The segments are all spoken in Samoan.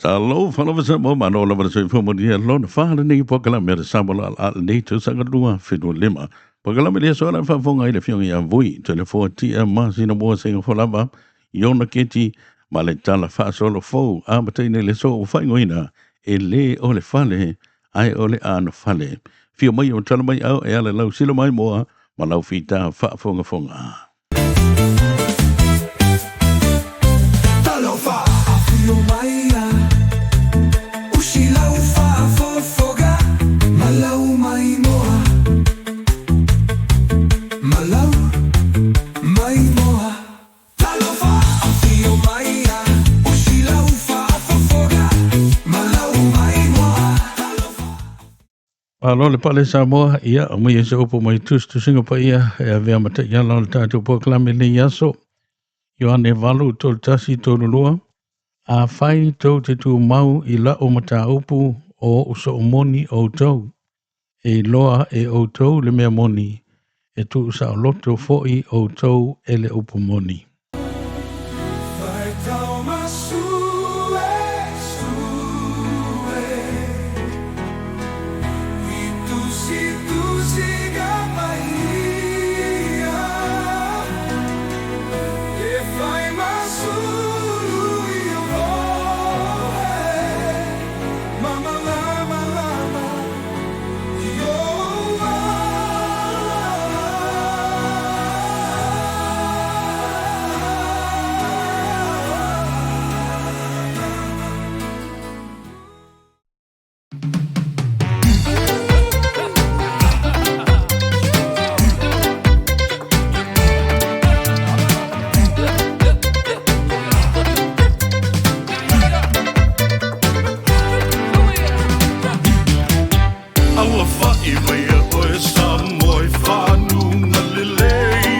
Talofa lava Samoa, malo lava le soifua manuia lona fa lenei polokalame a le Samoa Laalaa lenei tausaga 2025. Polokalame lea soala e faafofoga ai le Afioga ia Vui, Toleafoa Tia ma Sinamoa Seigofa lava i ona keti ma le tala faasolo fou amataina i le aso ua faaigoaina e lē o le fale ae o le anofale. Fio mai o tala mai au e ala lau sila mai moa ma lau fita faafogafoga. Talofa, afio mai a usi lau faafofoga ma lau maimoa, ma lau maimoa. Talofa, afio mai a usi lau faafofoga ma lau maimoa. Talofa. Malo le pale Samoa, ia aumai ai se upu mai tusitusiga paia e avea ma taiala o le tatou polokalame i lenei aso. Ioane 8, 31, 32, Afai tou te tumau i lau mataupu o ou soomoni outou, e iloa e outou le mea moni, e tuusaoloto foi outou e le upu moni. Alafai mai e oe Samoa i fanuga lelei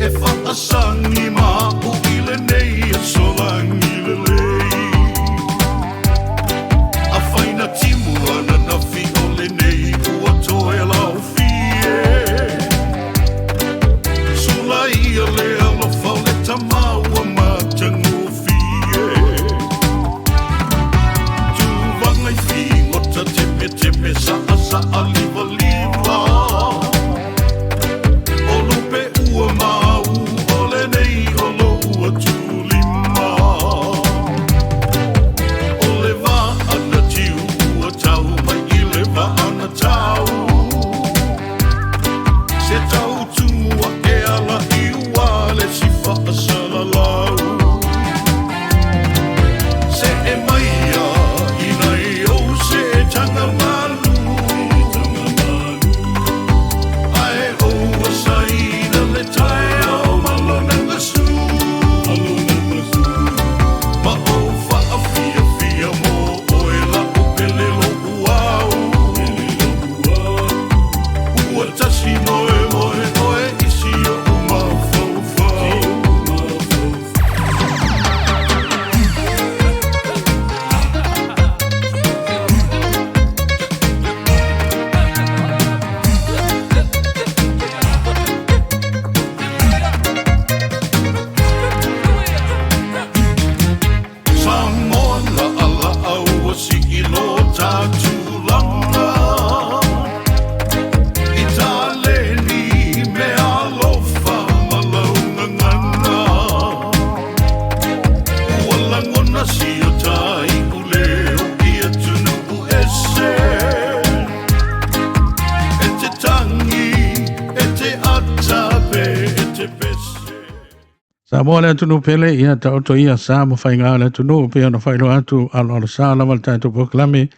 E faasagi ma au i lenei aso lagi lelei Afai na timu ananafi o lenei ua toe laofie Sula ia le alofa o le tama ua matagofie Tuvaga i figota temeteme saasaa livaliva O lupe ua mau o lenei o lou atulima O le vaa na tiu ua tau mai i le vaa na tau Se tau tumua e ala i ua le si faasalalau Se e maia i nai ou se taga malu Ae ou asaina le taeao ma lona gasu Ma ou faafiafia mo oe la'u pele lo'u au Ua tasi moemoe oe i si o'u mafaufau. Samoa laʻalaʻa ua sii lo ta tulaga I taleni me alofa ma lau gagana Ua lagona si o ta iuleo i atunuu ese E te tagi, e te ata pe e te pese. Samoa le atunuu pele, ia taoto ia sa ma faiga o le atunuu pei ona faailoa atu aloalo sa lava le tatou polokalame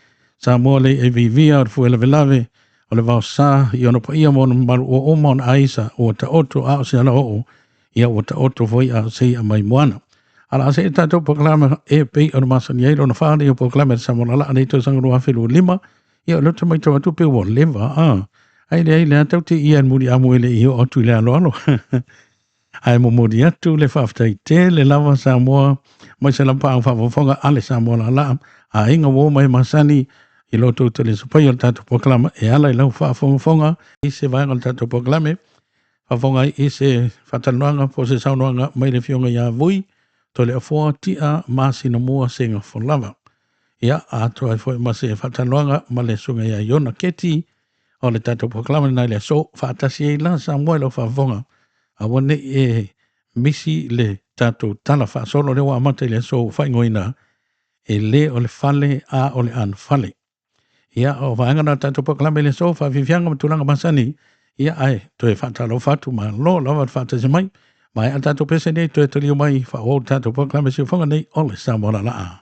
Samoa le e vivia o le fue lavelave o le vaosa i ona paia ma ona mamalu ua uma ona aisa ua taoto a o se alaoo ia ua taoto foi a o se ia mai moana. Ala a se e tatou polokalame e pei ona masani ai lona whaale o polokalame a Samoa lala nei tausaga 2025 ia o lea ou te matau atu pe ua leva a ai le ai le a tau te ia muri amu ele i o atu i le aloalo. Ae momoli atu le faafetai tele lava Samoa mai se lapaau faafofoga a le Samoa laalaa aiga uo mai masani i lo outou talisapaia o le tatou polokalame e ala i lau faafogafoga i se vaega o le tatou polokalame faafofoga ai i se faatalanoaga po o se saunoaga mai le Afioga ia Vui Toleafoa Tia Masinamua Seigafolava. Ia, atoa ai foi ma se faatalanoaga ma le susuga ia Iona Keti o le tatou polokalame lena i le aso. Faatasi ai la Samoa i lau faafofoga, aua ne i e misi le tatou tala faasolo lea ua amata i le aso ua faaigoaina e le o le fale a o le anofale. Ia, o vaega na o le tatou polokalame i le aso, faafiafiaga ma tulaga masani, ia, ae toe faatalofa atu, malo lava le faatasi mai. Maea le tatou pese nei, toe taliu mai faaauau le tatou polokalame siufoga nei o le Samoa Laalaa.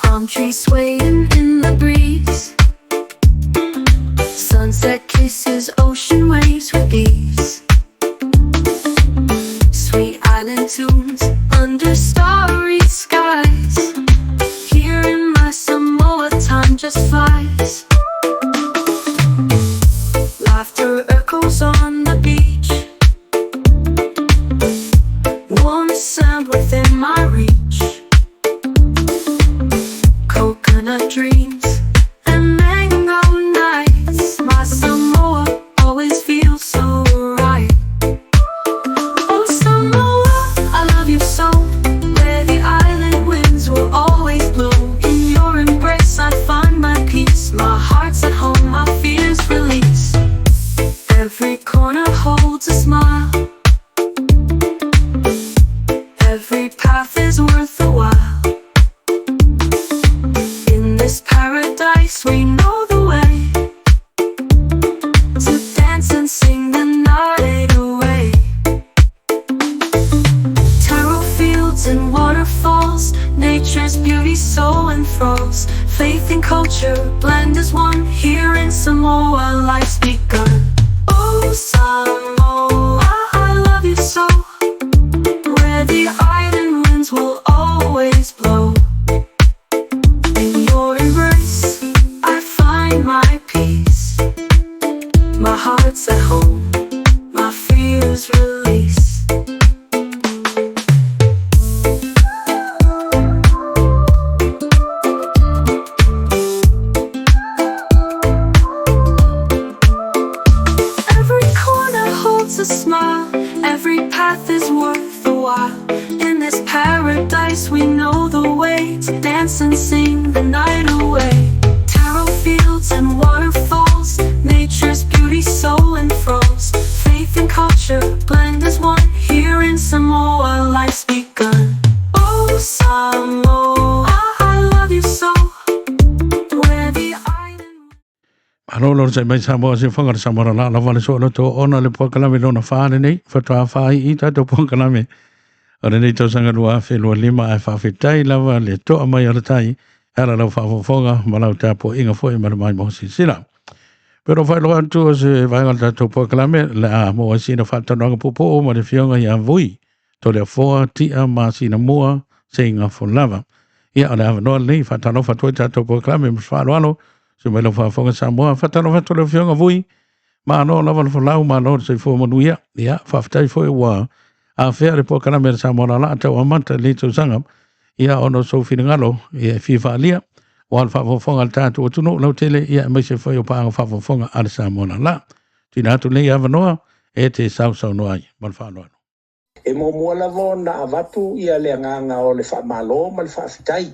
Palm trees swaying in the breeze. Sunset kisses ocean waves with ease. Sweet island tunes under starry skies. Here in my Samoa, time just flies. Laughter echoes on the beach. Warm sound within my reach. Coconut dreams and mango nights. My Samoa always feels so right. Oh Samoa, I love you so. Where the island winds will always blow. In your embrace I find my peace. My heart's at home, my fears release. Every corner holds a smile. Every path is worth a while. In this paradise we know the way to dance and sing the night away. Taro fields and waterfalls, nature's beauty so enthralls. Faith and culture blend as one. Here in Samoa, life's begun. Oh Samoa, I love you so. Where the island winds will always blow. In your embrace, I find my peace. My heart's at home, my fears release. Every corner holds a smile, every path is worth the while. In this paradise we know the way to dance and sing the night away. Taro fields and waterfalls, nature's beauty so enthralls. Faith and culture blend as one. Here in Samoa, life's begun. Oh Samoa, I love you so. Where the island. Malo lo sai mai Samoa se whanga Samoa la la wale so to ona le polokalame lona wha lenei, whatoa wha i tatou polokalame o lenei tausaga 2025 ae faafetai lava le toa mai o le tai e ala lau faafofoga ma lau tapuaiga foi ma le maimoa silasila. Pero faailoa atu o se vaega o le tatou polokalame le a maua ai sina faatalanoaga puupuu ma le Afioga ia Vui Toleafoa Tia Masinamua Seigafolava. Ia, o le avanoa lenei, faatalofa atu ai tatou polokalame ma se faaaloalo, se mai lau faafofoga Samoa. Faatalofa atu lau Afioga Vui, malo lava le folau, malo le soifua manuia. Ia, faafetai foi ua afea le polokalame a le Samoa Laalaa tau amata i lenei tausaga. Ia, ona o sou finagalo, ia, e fia faaalia, aua le faafofoga a le tatou atunuu lautele, ia, aemaise foi o paaga faafofoga a le Samoa Laalaa. Tuuina atu lenei avanoa e te sausaunoa ai. Ma le faaaloalo. E muamua lava ona avatu ia le agaga o le faamalo ma le faafetai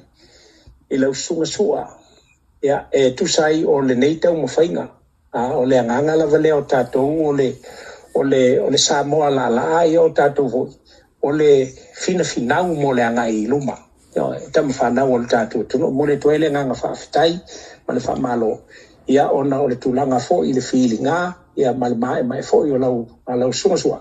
i lau Susuga Sua, ia, e tusa ai o lenei taumafaiga. A o le agaga lava lea o tatou o le, o le, o le Samoa laalaa, ia o tatou foi, o le finafinau mo le agai i luma. Ioe, tama fanau o le tatou atunuu. E momoli atu ai le agaga faafetai ma le faamalo, ia, ona o le tulaga foi i le filiga, ia, ma le maemae foi o lau, lau Susuga Sua.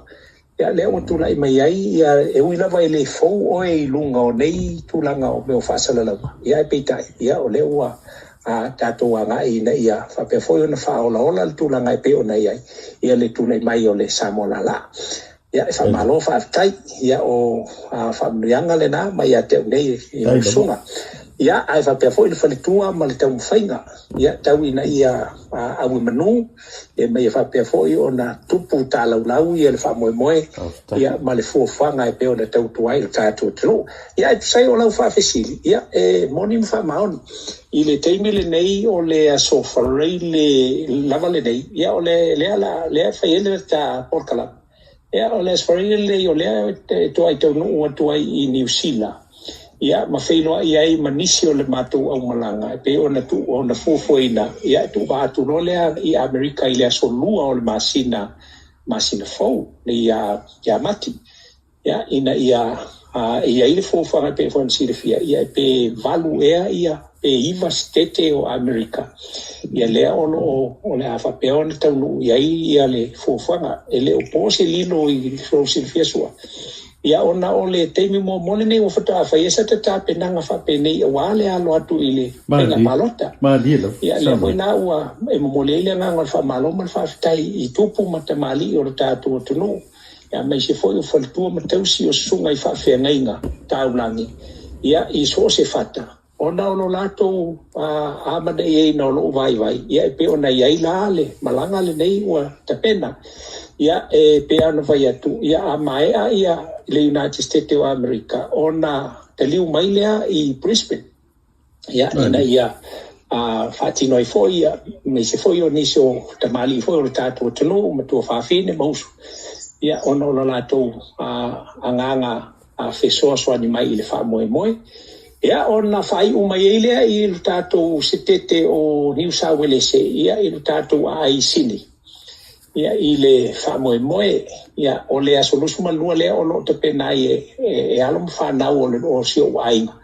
Ia, lea ua tulai mai ai, ia, e ui lava e le fou oe i luga o nei tulaga o mea o faasalalauga, ia, ae peitai, ia, o lea ua a tatou agai ina ia faapea foi ona faaolaola le tulaga e pei ona i ai, ia, le tulai mai o le Samoa laalaa. Ia, e faamalo, faafetai, ia, o faamanuiaga lena mai ia te au nei i lau susuga. Ia, ae faapea foi le faletua ma le taumafaiga, ia, tau ina ia auemanu, ia, ma ia faapea foi ona tupu talaulau ia le faamoemoe, ia, ma le fuafuaga e pei ona tautua ai le tatou atunuu. Ia, ae tusa ai o lau faafesili, ia, e moni ma faamaoni. I le taimi lenei o le aso Faraile lava lenei, ia, o le lea la lea e fai ai le ta polokalame. Ia, o le aso Faraile lenei o lea e toai taunuu atu ai i Niu Sila, ia, ma feiloai ai ma nisi o le matou aumalaga e pei ona tuu ona fuafuaina, ia, e tuuvaa atu loa lea i Amerika i le aso 2 o le masina masina fou ia ia Mati. Ia, ina ia e i ai le fuafuaga e pei foi ona silafia, ia, pe 8 ea ia pe 9 setete o Amerika, ia lea o lo o o le a faapea ona taunuu i ai ia le fuafuaga. E le o po se lilo i lou silafia Sua, ia, ona o le taimi muamua lenei ua faatoa fai ai sa ta tapenaga faapenei aua le alo atu i le faiga palota. Ia, lea foi la ua e momoli ai le agaga o le faamalo ma le faafetai i tupu ma tamalii o le tatou atunuu, aemaise foi o faletua ma tausi o susuga i faafeagaiga taulagi, ia, i so o se fata, ona o lo latou amanaiaina o lou vaivai, ia, e pei ona i ai la le malaga lenei ua tapena. Ia, e pei ona fai atu, ia, a maea ia le United States o Amerika, ona taliu mai lea i Brisbane, ia, ina ia faatino ai foi, ia, aemaise foi o nisi o tamalii foi o le tatou atunuu, matua fafine ma uso, ia, ona o lo latou agaga fesoasoani mai i le faamoemoe. Ia, ona faaiu mai ai lea i le tatou setete o Niu Sauelese, ia, i le tatou aai Sini, ia, i le faamoemoe, ia, o le aso 22 lea o lo o tapena ai e alo ma fanau o si ou aiga,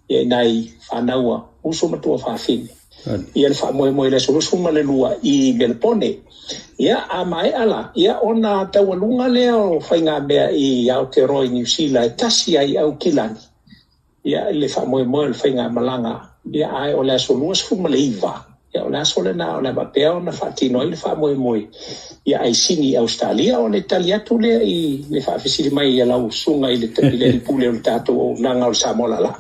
ia, i nai fanau a uso ma tua fafine, ia, le faamoemoe i le aso 22 i Melapone. Ia, a maea la, ia, ona taualuga lea o faigamea i Aotearoa i Niu Sila e tasi ai Aukilani, ia, le faamoemoe o le faigamalaga, ia, ae o le aso 29, ia, o le aso lena o le a faapea ona faatino ai le faamoemoe, ia, Aisini i Ausetalia. O le tali atu lea i le faafesili mai a lau susuga i le alii pule o le tatou auaunaga o le Samoa Laalaa.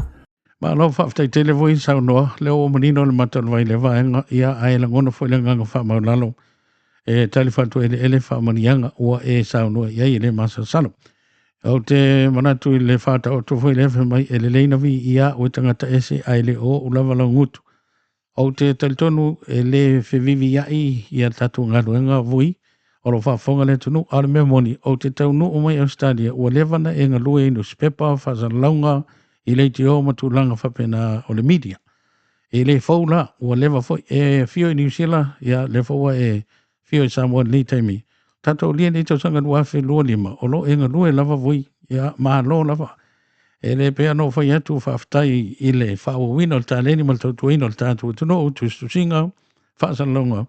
Malo faafetai tele foi saunoa, lea ua manino le mata o le vai i le vaega, ia, ae lagona foi le agaga faamaualalo e tali fatueleele faamanuiaga ua e saunoa i ai e le masalosalo. Ou te manatu i le faataoto foi lea fai mai e lelei na viia au e tagata ese ae le o ou lava lau gutu. Ou te talitonu e le feviviai ia tatou galuega vui o lo o faafofoga le atunuu, a o le mea moni, ou te taunuu mai Ausetalia ua leva ona e galue i nusipepa, faasalalauga, i leitio ma tulaga faapena o le media. E le fou la, ua leva foi. E afio i Niu Sila, ia, lea foi ua e afio i Samoa i lenei taimi. Tatou lia nei tausaga 2025, o lo o e galue lava vui, ia, malo lava. E le pei ona ou fai atu, faafetai i le faaauauina o le taleni ma le tautuaina o le tatou atunuu, tusitusiga, faasalalauga.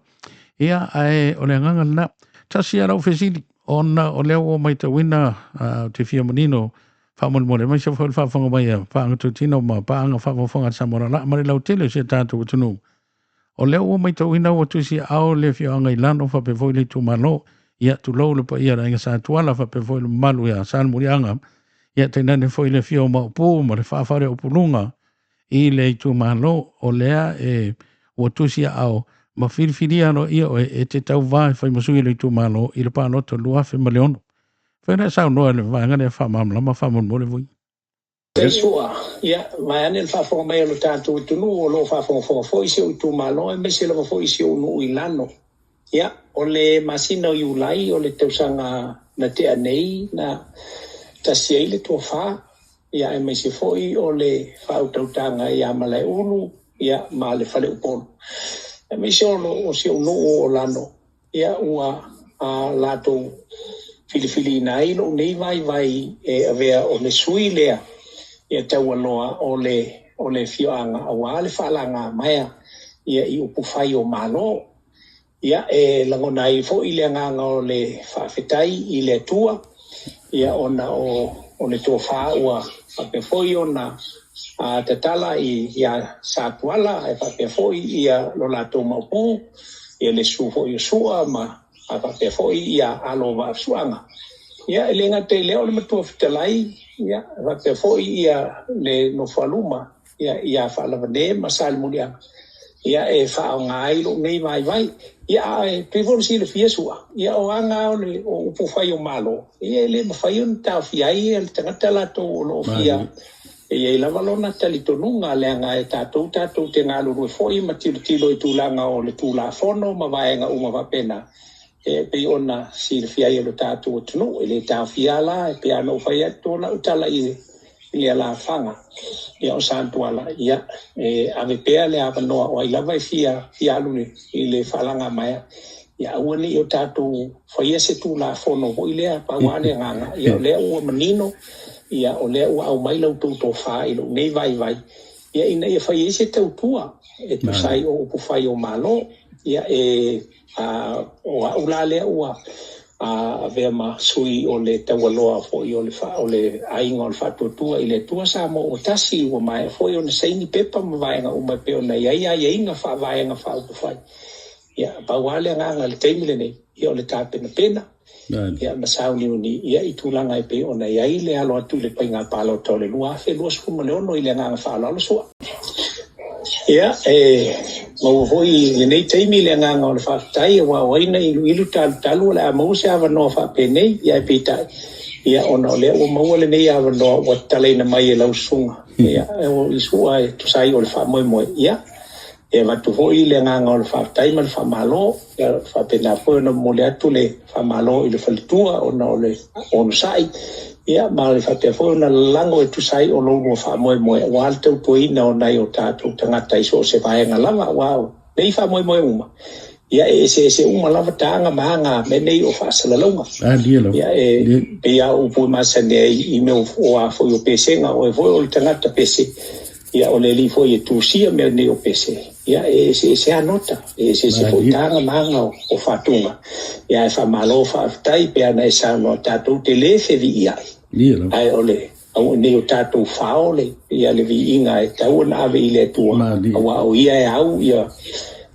Ia, ae o le agaga lena. Tasi lava lau fesili, ona o lea ua matauina, ou te fia manino faamolemole, aemaise foi o le faafofoga mai a paaga tautino ma paaga faafofoga a Samoa Laalaa ma le lautele o si o tatou atunuu. O lea ua matauina ua tusiaao le afioaga i Lano faapea foi le itumalo. Ia, tulou le paia o le Aiga Sa Tuala faapea foi le mamalu ia Salemuliaga. Ia, tainane foi le afio o Maopu ma le faafaale o Puluga i le itumalo. O lea e ua tusiaao ma filifilia aloaia oe e te tauva e fai ma sui o le itumalo i le palota 2006. Fai na e saunoa i le vaega lea faamalamalama faamolemole vui. Sua, ia, vaeane le faafofoga mai a lo tatou atunuu o lo o faafogafoga foi si ou itumalo aemaise lava foi si ou nuu i Lano. Ia, o le masina o Iulai o le tausaga na tea nei na tasi ai le tofa, ia, aemaise foi o le faautautaga ia Malaeulu, ia, ma le Faleupolu. Aemaise o si ou nuu o Lano, ia, ua latou filifiliina ai lou nei vaivai e avea o le sui lea ia taualoa o le o le afioaga aua le faalagamaea ia i upufai o Malo. Ia, e lagona ai foi le agaga o le faafetai i le Atua, ia, ona o o le tofa ua faapea foi ona tatala i ia Satuala ae faapea foi ia lo latou maopu, ia le susu foi o Sua ma faapea foi ia alo o Vaafusuaga. Ia, e le gata i lea o le matua fetalai, ia, faapea foi ia le nofoaluma. ia iā Faalavanē ma Salemuliaga ia e faaaoga ai lou nei vaivai. Ia ae pei foi ona silafia Su'a, ia o aga o le o upu fai o Malo, ia e le mafai ona taofia ai le tagata latou o lo o fia e i ai lava lona talitonuga leaga e tatou tatou te galulue foi ma tilotilo i tulaga o le Tulafono ma vaega uma faapena e pei ona silafia ai e lo tatou atunuu. E le taofia la, e pei lava ona ou fai atu o lau tala i le alafaga ia o Satuala, ia e ave pea le avanoa o ai lava e fia alu i le faalagamaea, ia aua ne i o tatou faia se Tulafono foi lea, pau lava le agaga, ia o lea ua manino, ia o lea ua aumai la outou tofa i lou nei vaivai, ia ina ia fai ai se tautua e tusa ai o upu fai o Malo. Ia e o au la lea ua avea ma sui o le taualoa foi o le aiga o le Faatuatua i le Atua Samoa ua tasi, ua maea foi ona saini pepa ma vaega uma e pei ona i ai aiaiga faavaega faaupufai. Ia pau lava le agaga i le taimi lenei, ia o le tapenapena ia ma sauniuni ia i tulaga e pei ona i ai le alo atu i le faiga palota o le 2026 i le agaga faaaloalo Sua. Ia, e maua foi i lenei taimi le agaga o le faafetai, aua o ai na iluilu talutalu o le a maua se avanoa faapenei, ia ae peitai, ia ona o lea ua maua lenei avanoa ua tatalaina mai e lau susuga, ia o i Sua e tusa ai o le faamoemoe, ia e avatu foi le agaga o le faafetai ma le faamalo, ia faapena foi ona momoli atu le faamalo i le faletua ona o le onosai, ia ma le faapea foi ona lalago e tusa ai o lo oulua faamoemoe aua le tautuaina o nai o tatou tagata i so o se vaega lava, aua o nei faamoemoe uma, ia e eseese uma lava taga ma aga mea nei o faasalalauga. Ia e pei lava o upu e masani ai i mea o a foi o pesega, o oe foi o le tagata pese, ia o le alii foi e tusia mea nei o pese, ia e eseese lava nota, e eseese foi taga ma aga o faatuga. Ia ae faamalo faafetai pe ana e saunoa tatou te le feviiai, ae o le aua nei o tatou faaole ia le viiga e tatau ona ave i le Atua, aua o Ia e au ia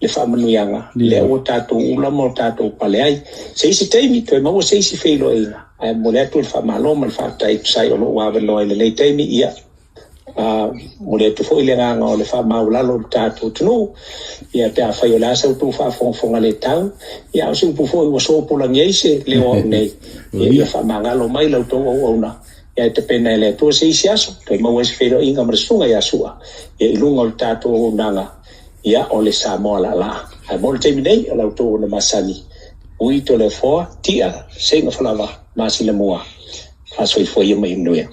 le faamanuiaga lea ua tatou ula ma o tatou pale ai. Se isi taimi toe maua se isi feiloaiga, ae momoli atu le faamalo ma le faafetai e tusa ai o lou avanoa i lenei taimi. Ia momoli atu foi le agaga o le faamaualalo i le tatou atunuu, ia pe afai o le a sa outou faafogafoga le tau, ia a o se upu foi ua sopolagi ai se leo au nei, ia faamagalo mai la outou auauna, ia e tapena e le Atua se isi aso, toe maua ai se feiloaiga ma le susuga ia Sua, ia i luga o le tatou auaunaga, ia o le Samoa laalaa. Ae mo le taimi nei, o la outou ona masani, ui Toleafoa, tia, seiga falava, masina mua, faasoifua ia ma ia manuia.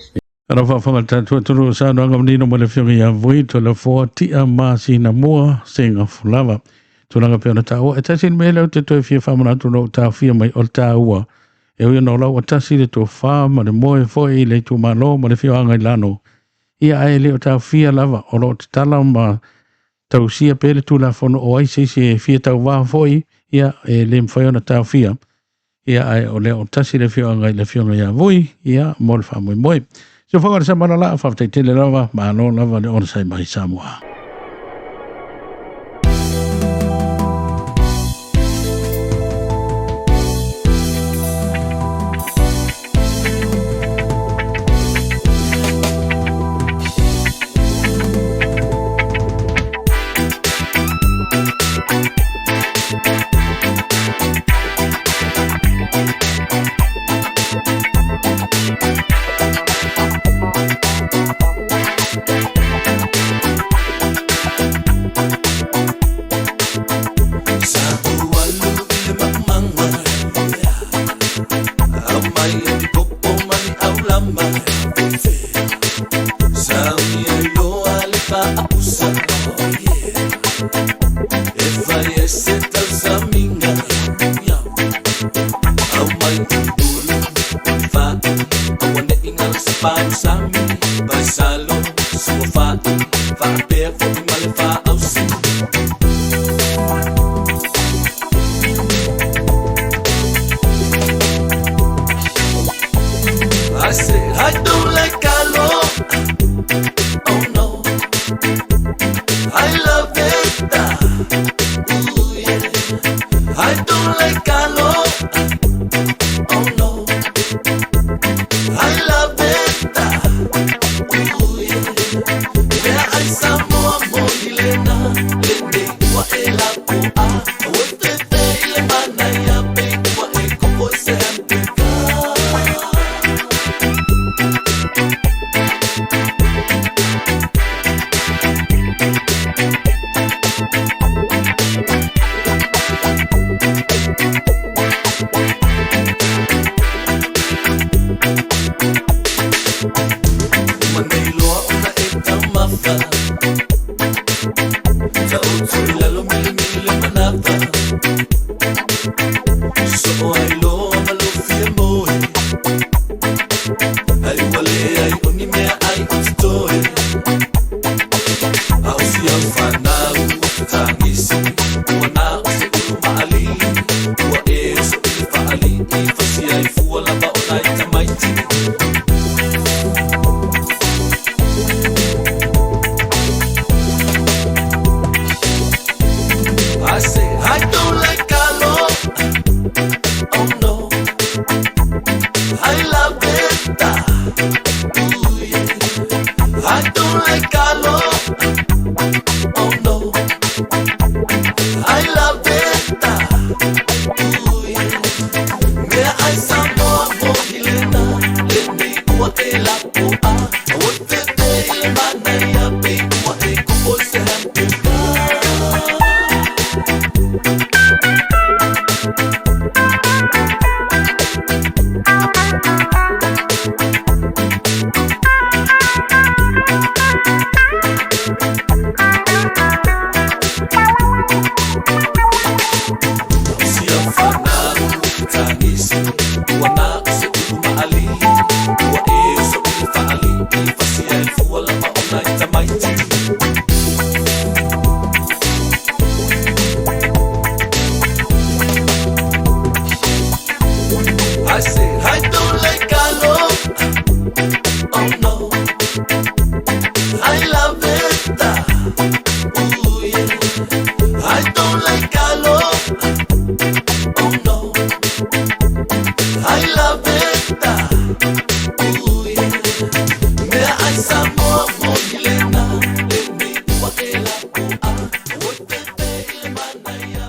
Alo faafofoga le tatou atunuu, saunoaga manino mai le Afioga ia Vui Toleafoa Tia Masina Mua Seiga Fulava. Tulaga pei ona taua, e tasi le mea lea ou te toe fia faamanatu na ou taofia mai o le taua. E ui ona o lau ua tasi le tofa ma le moe foi i le itumalo ma le afioaga i Lano. Ia ae le o taofia lava, o lo o tatala ma tausia pea le Tulafono o ai se isi e fia tauvā foi, ia e le mafai ona taofia. Ia ae o lea o tasi le afioaga i le afioga ia Vui, ia mo le faamoemoe. Sofoga le samala laa, faafetai tele lava, malo lava le onosai mai Samoa. I said I don't like alo. Oh no, I love it. Ooh yeah. I don't like alo. Oh no, I love it. Ooh yeah. Yeah, I lava Sosoo ai loa ma lou fia moe Ai ua leai o ni meaai o totoe A o si au fanau o tagisi Ua na o se ulu maʻalili Ua e oso i le faalii Fausia ai fua lava o nai tamaiti. I say I don't like kalo, oh no. I love it, ooh yeah. I don't like kalo, oh no. I love it, ooh yeah. Meaai Samoa moni lena, lenei ua e lapoa. Aua e fefe i le manaia, pei ua e kopo i se hamburger. Si au fanau tagisi Ua na o se ulu maʻalili Ua e oso i le faalii Fasia ai fua lava o nai tamaiti. I say I don't like kalo, oh no. I love it, ooh yeah. I don't like kalo, oh no. I love it, ooh yeah. Meaai Samoa moni lena, lenei ua e lapoa. Aua e fefe i le manaia.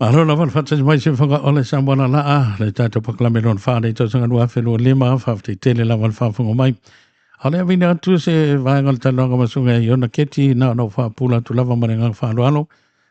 Malo lava le faatasi mai se fofoga o le Samoa Lalaa, le tatou polokalame lona fa le tausaga 2025, faafetai tele lava le faafofoga mai. A o le aveina atu se vaega o le talanoaga ma susuga ia Iona Keti, na ona ou faapula atu lava ma le agaga faaaloalo,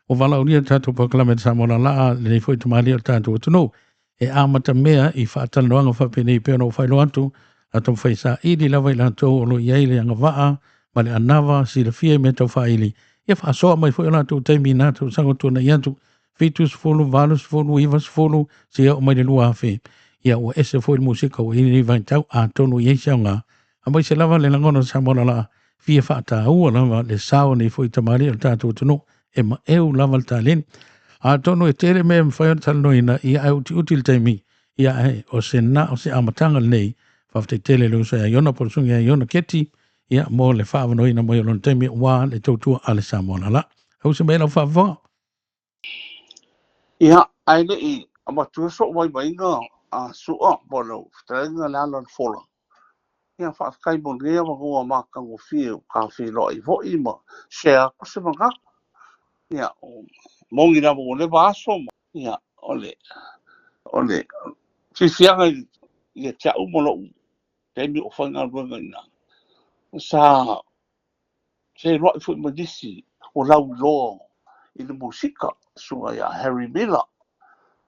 ua valaaulia le tatou polokalame le Samoa Lalaa, lenei foi tamalii o le tatou atunuu, e amatamea i faatalanoaga faapenei pei ona ou faailoa atu, a taumafai saili lava i latou o lo o i ai le agavaa ma le anava silafia i mea tau faaili, ia faasoa mai foi o latou taimi i na tausaga ua tuanai atu, 70, 80, 90, seia oo mai le 2000. Ia ua ese foi le musika ua i ai lenei vaitau, atonu e i ai se aoga, aemaise lava le lagona o Samoa Lalaa, fia faataua lava le sao o nei foi tamalii o le tatou atunuu, e maeu lava le taleni. Atonu e tele mea e mafai ona talanoaina, ia ae utiuti le taimi, ia ae o se na o se amataga lenei. Faafetai tele i le uso ia Iona po o le susuga ia Iona Keti, ia mo le faaavanoaina mai o lona taimi aua le tautua a le Samoa Lalaa. Ausa mai lau faafofoga. Ia, ae le i avatua sou vaivaiga a Su'a po o lau fetalaiga Leala le Fola, ia faafetai mo lenei avanoa matagofie ua ta feiloai foi ma share atu se manatu. Ia, moni lava ua leva aso ma, ia, o le, o le fiafiaga ia te au ma lou taimi o faigaluega i ina, sa feiloai foi ma nisi o lauiloa i le musika, susuga ia Harry Miller,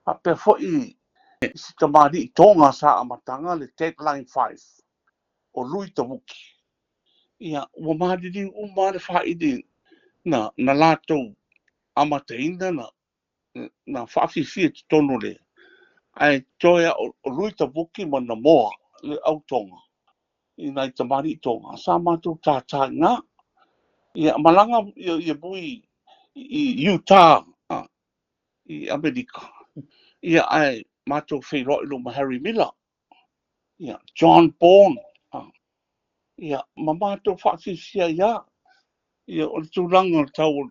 faapea foi si tamalii Tonga sa amataga le Deadline Five o Lui Tavuki. Ia, ua maliliu uma lava le faili na, na latou amataina na, na faafiafia i totonu o le, ae toe a o Lui Tavuki ma Namoa le au Tonga i nai tamalii Tonga sa matou tātā i ina. Ia, malaga ia mui i Utah i Amerika. Ia, ae matou feiloai loa ma Harry Miller, ia, John Bourne, ia, ma matou faafiafia ai lava. Ia, o le tulaga o le tau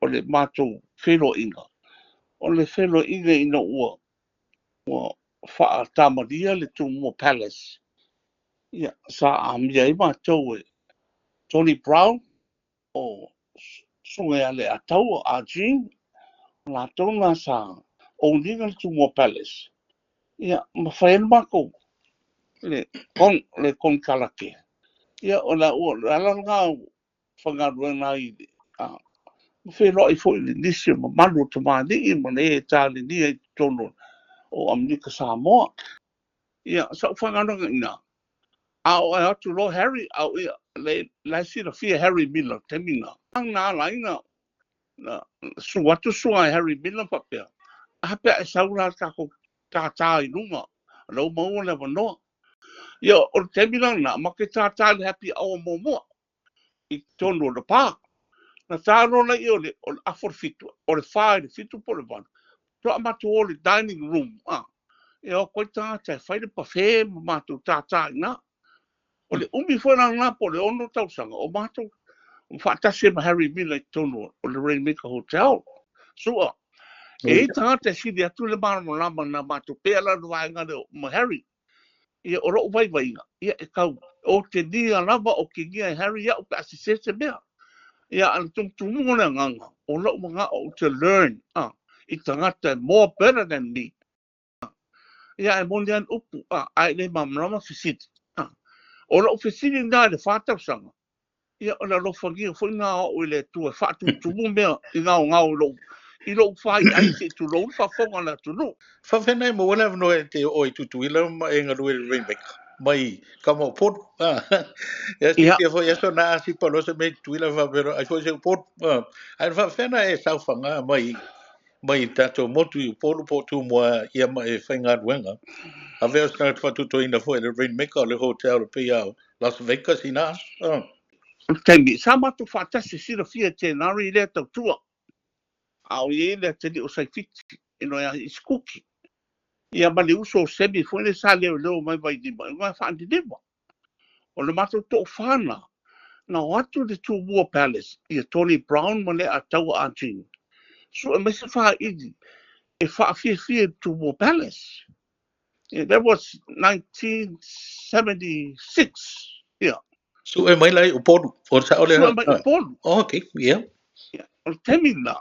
o le matou feiloaiga, o le feiloaiga ina ua ua faatamalia le Tumua Palace, ia, sa amia ai matou e Tony Brown, o Susuga ia Leataua, a Jean, o latou na sa own ina le Tumua Palace, ia, ma fai ai le matou le con, le konekarate. Ia, o le ala lena o faigaluega ai a ma feiloai foi i nisi o mamalu o tamalii ma le e talenia i totonu o Amerika Samoa. Ia, sa ou faigaluega i ina, a oo atu loa Harry, a o ia, le, la e silafia Harry Miller taimi na. Na ala ai na, Na susu atu susuga e Harry Miller faapea, A pe a e sau la le tatou tātā i luga, o lea ua maua le avanoa. Ia, o le taimi la lena, matou te tātā i le happy hour muamua i totonu o le bar. Na tā loa laia o le o le afa o le fitu, o le fa i le fitu po o le valu, faatoa matou o i le dining room, a, e o atu ai tagata e fai le buffet ma matou tātā i ina. O le umi foi la lena po o le 6 tausaga o matou faatasi ai ma Harry Miller i totonu o le Rainmaker Hotel. Su'a, e i ai tagata e sili atu le malamalama na matou pea la le vaega lea ma Harry. Ia, o lo'u vaivaiga, ia e tau otegia lava otegia e Harry iaʻu pe a sese se mea. Ia, a o le tumutumuga o le agaga, o lo'u mana'o ou te learn, a, i tagata e more better than me. Ia, ae moni lava le upu, a, ae le malamalama fesili. A, o lou fesili lena i le 4 tausaga, ia, o le alofagia foi lena o au e le Atua e faatumutumu mea i gaogao i lou faiai se i tulou le faafofoga a le atunuu. Faafetai e maua le avanoa e te oo i Tutuila ma e galue i le Rainmaker mai kama Upolu. Ia silafia foi aso na asipa loa se mea i Tutuila faapea ai foi se Upolu. Ae faafefea na e saofaga mai mai tatou motu i Upolu po o Tumua ia ma e faigaluega. Avea o se tagata faatutoina foi le Rainmaker o le hotel pei o Las Vegas i na aso. O le taimi, sa matou faatasi silafia e Tenari i lea tautua, a o i ai le atalii o Saifiti i noe i Sikuki. Ia ma le uso o Semi foi le sa leoleo mai Vailima i uga Faaniniva. O le matou toʻafa na, na o atu i le Tumua Palace ia Tony Brown ma le Ataua Ah Ching, sue mai se faili e faafiafia i le Tumua Palace. Yeah, that was 1976. Yeah. Sue mai la i Upolu. O sa ole. Sue mai Upolu. Oh, okay. Yeah. Yeah. O le taimi lena,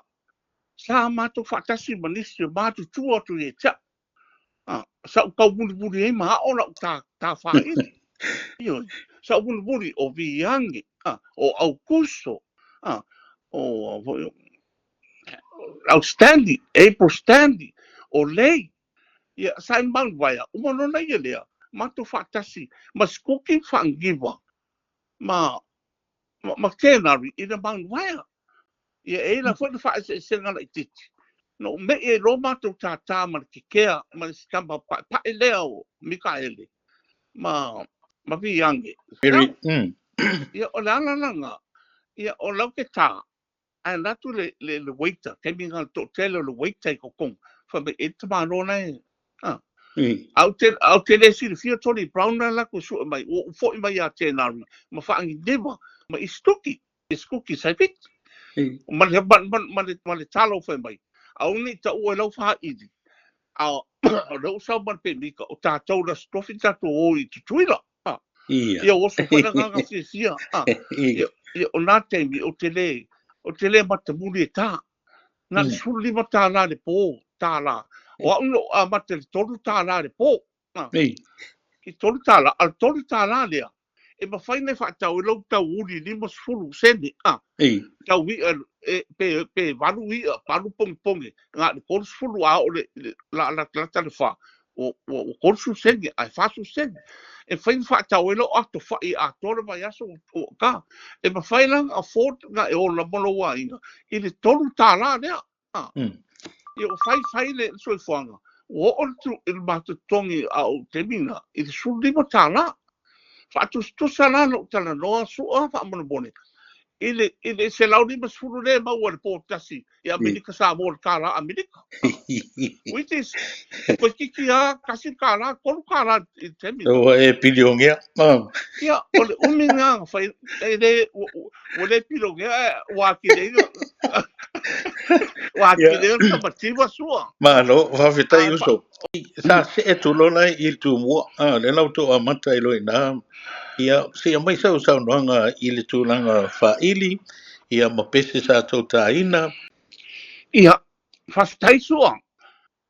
sa matou faatasi ma nisi o matutua atu i e te au. Ah, sa ou taumulimuli ai ma ao lau tā, tā whaili. Ioe, sa ou mulimuli o Viangi, ah, o Aukuso, ah, o, o Stanley, April Stanley, o Lei. Ia, sa i Mount Vaea, uma lona ia lea, matou faatasi, ma Sikuki Faangiva, ma, ma Tenari i le Mount Vaea. Ia, e i la foi le faaeseesega laitiiti. Na ou me'i ai loa matou tātā ma le kekea ma le sitama paepae lea o Mikaele ma Viange. Very, Ia, o le ala lana, ia, o lau ke tā, ae alu atu le waiter, taimi lena le toatele o le waiter i totonu, fai mai, e te tamāloa la e, a. Ae ou te le silafia Tony Brown na alu atu e sue mai, ua ou foi mai ia Tenari ma Faaniniva ma Isituki, Isikuki Saifiti. Ma le talo fai mai, aua ne i taua i lau faili, a o lea ua sau ma le pemita, o tatou le Aso Tofi tatou o i Tutuila. Ia. Ia, ua oso foi le agaga fiafia. Ia, ia, o nā taimi, ou te le matamuli e tā. Na le $15 le pō, tālā. O au na ou amata i le $3 le pō. I $3, a o le $3 lea, e mafai ona e faatau ai lau tauuli 50 sene. Tau i'a e, pe valu i'a, valu pogepoge, na o le 30 a oo le la latalata le fa, ua 30 sene, ae 40 sene. E mafai ona faatau ai lau ato fai atoa le vaiaso o ka. E mafai la ona afford na e ola mo lou aiga i le $3 lea. Ia ua faifai le soifuaga, ua oo i le matou totogi a o taimi na i le $15. Faatusatusa la lou talanoa Su'a faamolemole i le 150 lea e maua i le po tasi i Amerika Samoa, le tālā Amerika. Which is, toeitiiti lava $1, $3 i le taimi na. Ua e pilionea. Ia, o le umi lena na fai, e le, ua le pilionea, ae ua atili ai, ua atili ai ona tamativa Sua. Malo, faafetai uso. Sa see atu loa la i le Tumua, lea la ua outou amata ai loa i ina. Ia, se i aumai sau saunoaga i le tulaga faili, ia ma pese sa tou tāina. Ia, faafetai Sua.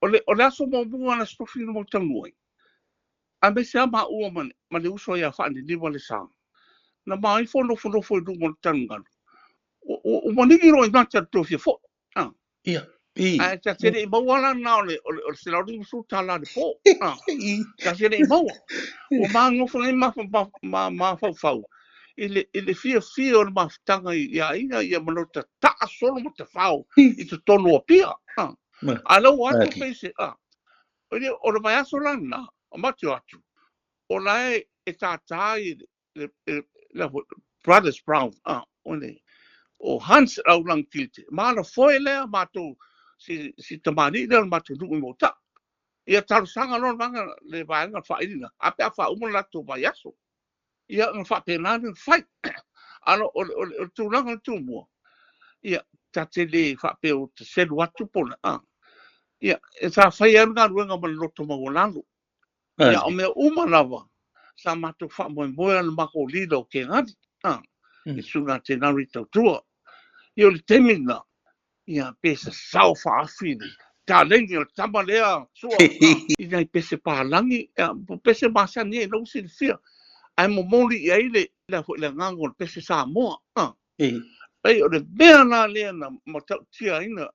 O le aso muamua na Aso Tofi na matou ai, aemaise lava maua ma le uso ia Faaniniva le Sa. Na maifo nofonofo i luma o le talugalu. Ua maligi loa i mata le tofia foi. Ah. Ia, i. Ae ta te le i maua la na o le $150 le po. Ah. Ta te le i maua. Ua manofo nei ma mafaufau. i le, i le fiafia o le mafutaga i aiga ia ma lo tataa solo ma tafao i totonu o Apia. Ah. A lau atu pese, ah. O le, o le vaiaso la lena, o mati o atu, o la e, e tātā i le, le, le, Brothers Brown, ah, o le, o Hans au lang tilte. Ma la foe lea mātou si, si tamani lea o le matou nuu i Mauta. Ia talosaga loa le vaega le vaega faailiga, a pe a faauma le latou vaiaso. Ia ona faapena lea ona fai. A o o o le tulaga o le Tumua, ia ta te le faapea o te selu atu po o le a. Ia e sa fai ai le galuega ma le loto maualalo. Ia o mea uma lava sa matou faamoemoe a le matou leader o Kegali, a, le Susuga a Tenari Tautua. Ia o le taimi lena, ia pe sasao faafi le taleni o le tama lea sua i nai pese palagi, ia, pese masani ai lau silafia, ae momoli i ai le, le, foi le agaga o le pese Samoa. A. Pei o le mea la lea na matautia ai na,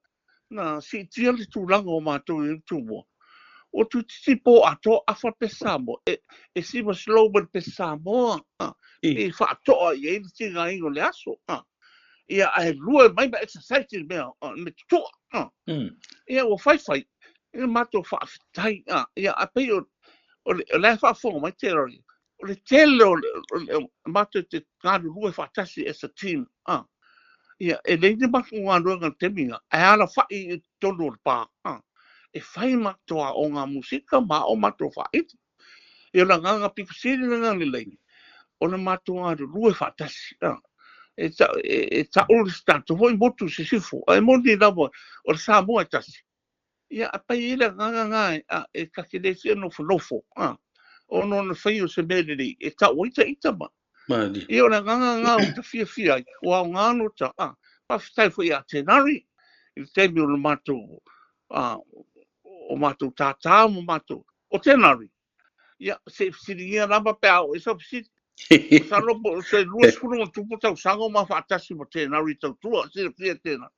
na siitia le tulaga o matou i Tumua. Ua toeitiiti po atoa afa le pese Samoa, e, e siva slow mai le pese Samoa, a, e faatoa i ai le tigaina o le aso. A. Ia, ae lua mai ma exercise i le mea, me tutua. A. Ia, ua faifai, i le matou faafetai. A. Ia, a pei o, o le, o la e faafofoga mai te rori, o le tele o le, o le, matou te galulue faatasi as a team. A. Ia, e leai ni matou galuega i le taimi lena, ae alafai i totonu o le pa. A. E fai matou aoga musika ma aao matou faaili. Ia, o le agaga pito sili lena lelei, o le matou galulue faatasi. A. E, ta, e, e ta'u le tatou foi motu i sisifo, ae moni lava o le Samoa e tasi. Ia, a pai ai le agaga lena e, a, e ta te le fia nofonofo, a, ona o le fai o se mea lelei, e tau ai ta ita ma. Malie. Ia, o le agaga lena ua ta fiafia ai, ua aoga no ta, a, faafetai foi ia Tenari, i le taimi o le matou, a, o matou tātā ma matou, o Tenari, Ia, se i fesiligia lava pe a oo i sau fesili. Masalo po o se 20 ma tupu tausaga o ma faatasi ma Tenari Tautua, silafia tēnā.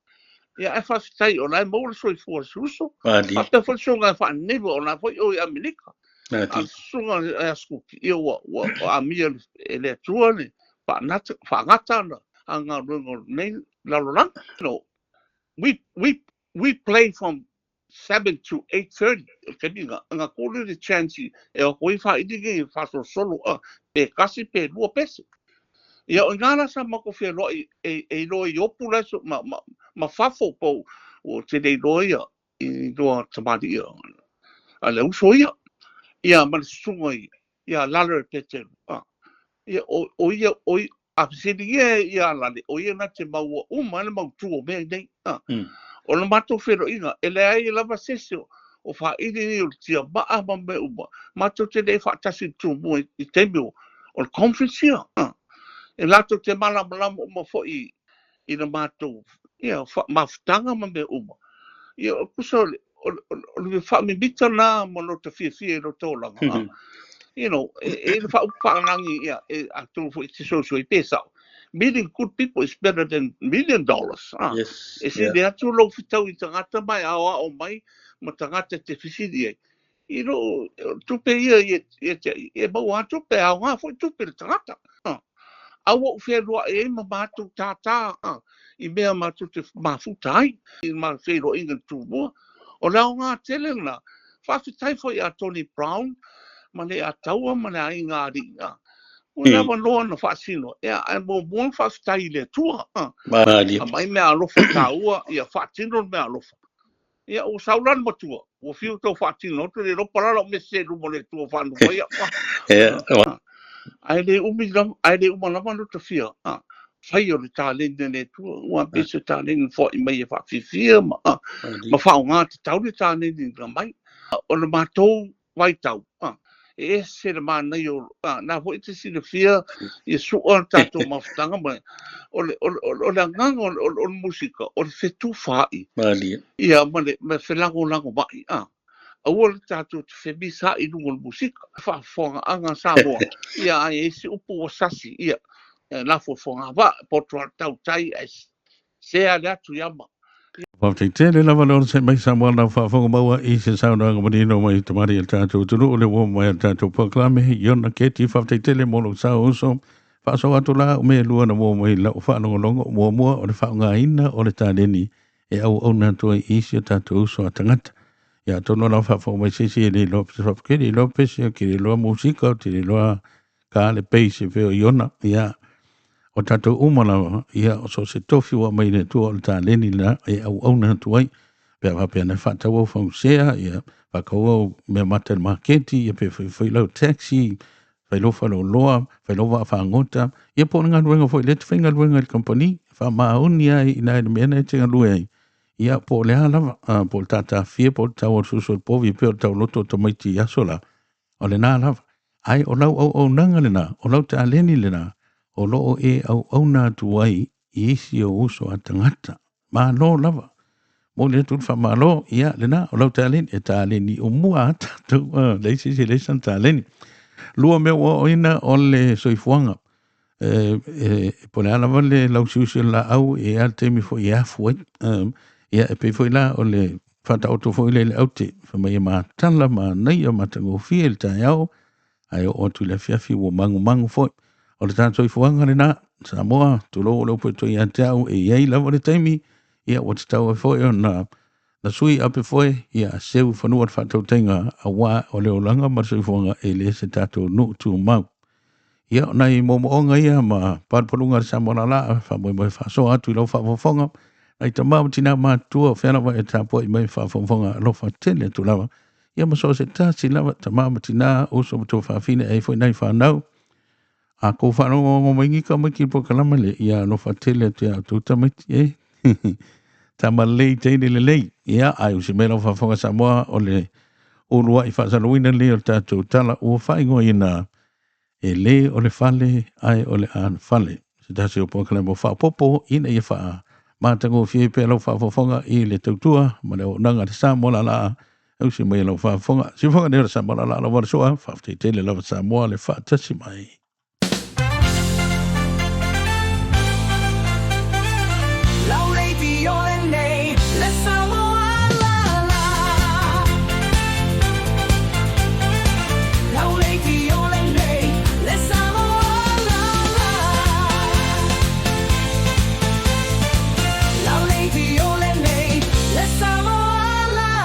Ia, ae faafetai o la e maua le soifua o si uso. Faapea foi le susuga ia Faaniniva, o la foi o i Amerika. A le susuga ia Skuki, ia ua, ua amia e le Atua le faanata, faagata ana a galuega o lenei lalolagi. No, we, we, we play from 7 to 8:30 o le taimi lena, na tuu lea le chance e o atu ai faaili nei e faasolosolo a pe tasi pe lua pese. Ia o ina la sa matou feloai e, e iloa i Opu la so, ma, ma, ma fafo po ua te le iloa ia i iloa tamalii a le uso ia. Ia ma le susuga i ia Lalo e Peteru. A, ia o, o ia, o ia, a fesiligia e ia Lale, o ia na te maua uma le mautū o mea nei. A, o le matou feiloaiga, e leai lava se isi o, o faaili nei o le tiamaa ma mea uma, matou te le faatasi i le Tumua i, i taimi o, o le conference ia. A, e latou te malamalama uma foi i le matou ia, mafutaga ma mea uma. Ia, o kusa o le, o, o, o le faamimita na ma lo ta fiafia i lo tolaga. Mm -hmm. You know, e, e le whaaupaangangi, ia, e atonu foi te soso i pēsao. Meeting good people is better than $1 million. Ah. Yes, e sili yeah. atu lou whitau i tangata mai, ao ao mai, ma tangata te whisiri ai. I lo, tupe ia, ia, ia, ia, ia maua tupe, ao ngā foi tupe le tangata. Ah. A ua ou fealuai ai ma matou tātā i mea matou te mafuta ai i ma feiloaiga i Tumua. O le aoga tele lena. Faafetai foi ia Tony Brown ma le Ataua ma le aiga alii. Ua le avanoa na faasino, ea, ae muamua na faafetai i le Atua. Aumai mea alofa taua, ia faatino le mea alofa. Ia, ua sau la le matua, ua fiu tau faatino atu, le iloa palala o mese i luma o le Atua faanofa ia. Ae le umi lava, ae le uma lava lo tafia, fai o le taleni a le Atua, ua pei se taleni na foai mai e faafiafia ma, ma faaaoga tatau le taleni na mai. O le matou vaitau, e ese le manaia o, na foi te silafia ia sua le tatou mafutaga ma, o le, o le, o le agaga o le, o le musika, o le fetufaai. Malie. Ia, ma le, ma felagolagomai, Aua le tatou te femisaai i luga o le musika. Faafofogaaga Samoa, ia, ai e isi upu ua sasi, ia, lafo i fogavaa, poto a le tautai, ae sea le atu i ama. Faafetai tele lava le onosai mai Samoa lau faafofoga maua i se saunoaga manino mai tamalii a le tatou atunuu le ua mai a le tatou polokalame i ona keti. Faafetai tele mo lou sao uso. Faasoa atu la au mea e lua na maua mai i lau faalogologo, muamua o le faaaogaina o le taleni e auauna atu ai i isi o tatou uso a tagata. Ia atonu o lau faafofoga mai se isi e le iloa pe faapea, ke le iloa pese, ke le iloa musika, ke le iloa ka le bass e pei o Iona. Ia, o tatou uma lava, ia, o so o se tofi ua aumai e le Atua o le taleni lena e auauna atu ai. Pe a faapea na faatau au fausea, ia, faatau au mea mata i le maketi, ia pe fai lau taxi, fai lou faleoloa, fai lou vaa fagota, ia po o le galuega foi lea e te faigaluega i le kamupani, faamaoni ai i ina i le mea na e te galue ai, ia po o le a lava, po o le tatafia, po o le tau o le susu o le povi, pei o le tauloto o tamaiti i aso la, o lena lava. Ai o lau auaunaga lena, o lau taleni lena, o lo o e auauna atu ai i isi o uso a tagata. Malo lava. Momoli atu le faamalo, ia lena, o lau taleni, e taleni umua a tatou, leai se isi e leai sana taleni. Lua mea ua ooina o le soifuaga. E, e, po o le a lava le lausiusi o le laau, e i ai lava le taimi foi e afu ai. Ia, e pei foi la o le faataoto foi lea i le aute, fai mai e matala, manaia, matagofie le taeao, ae oo atu i le afiafi ua magumagu foi. O le tatou soifuaga lena, Samoa, tulou o le upu e toe ia te au, e i ai lava le taimi, ia ua tatau ai foi ona na sui ape foe, ia seu i fanua le faatautaiga, auā o le olaga ma le soifuaga e le se tatou nuu tumau. Ia, o nai moomooga ia ma palupaluga a le Samoa laalaa, faamoemoe faasoa atu i lau faafofoga, nai tama ma tina matutua, o fea lava e tapuai mai faafogafoga alofa tele atu lava. Ia ma so o se tasi lava, tama ma tina, uso ma tuafafine, ai foi nai fanau. A kou faalogologo mai gika mai ki polokalame le, ia alofa tele atu ia outou tamaiti, e. Tama lelei, teine lelei. Ia, ai usi mai lau faafofoga Samoa, o le uluai faasalauina lenei o le tatou tala ua faaigoaina e lē o le fale ae o le anofale. Se tasi o polokalame ua faaopoopo ina ia faamatagofie ai pea lau faafofoga i le tautua ma le auaunaga a le Samoa laalaa e usi mai i lau faafofoga. Siufofoga nei o le Samoa laalaa lau valesoa, faafetai tele lava Samoa le faatasi mai. Lau radio lenei, le Samoa lala. Lau radio lenei, le Samoa lala. Lau radio lenei, le Samoa lala.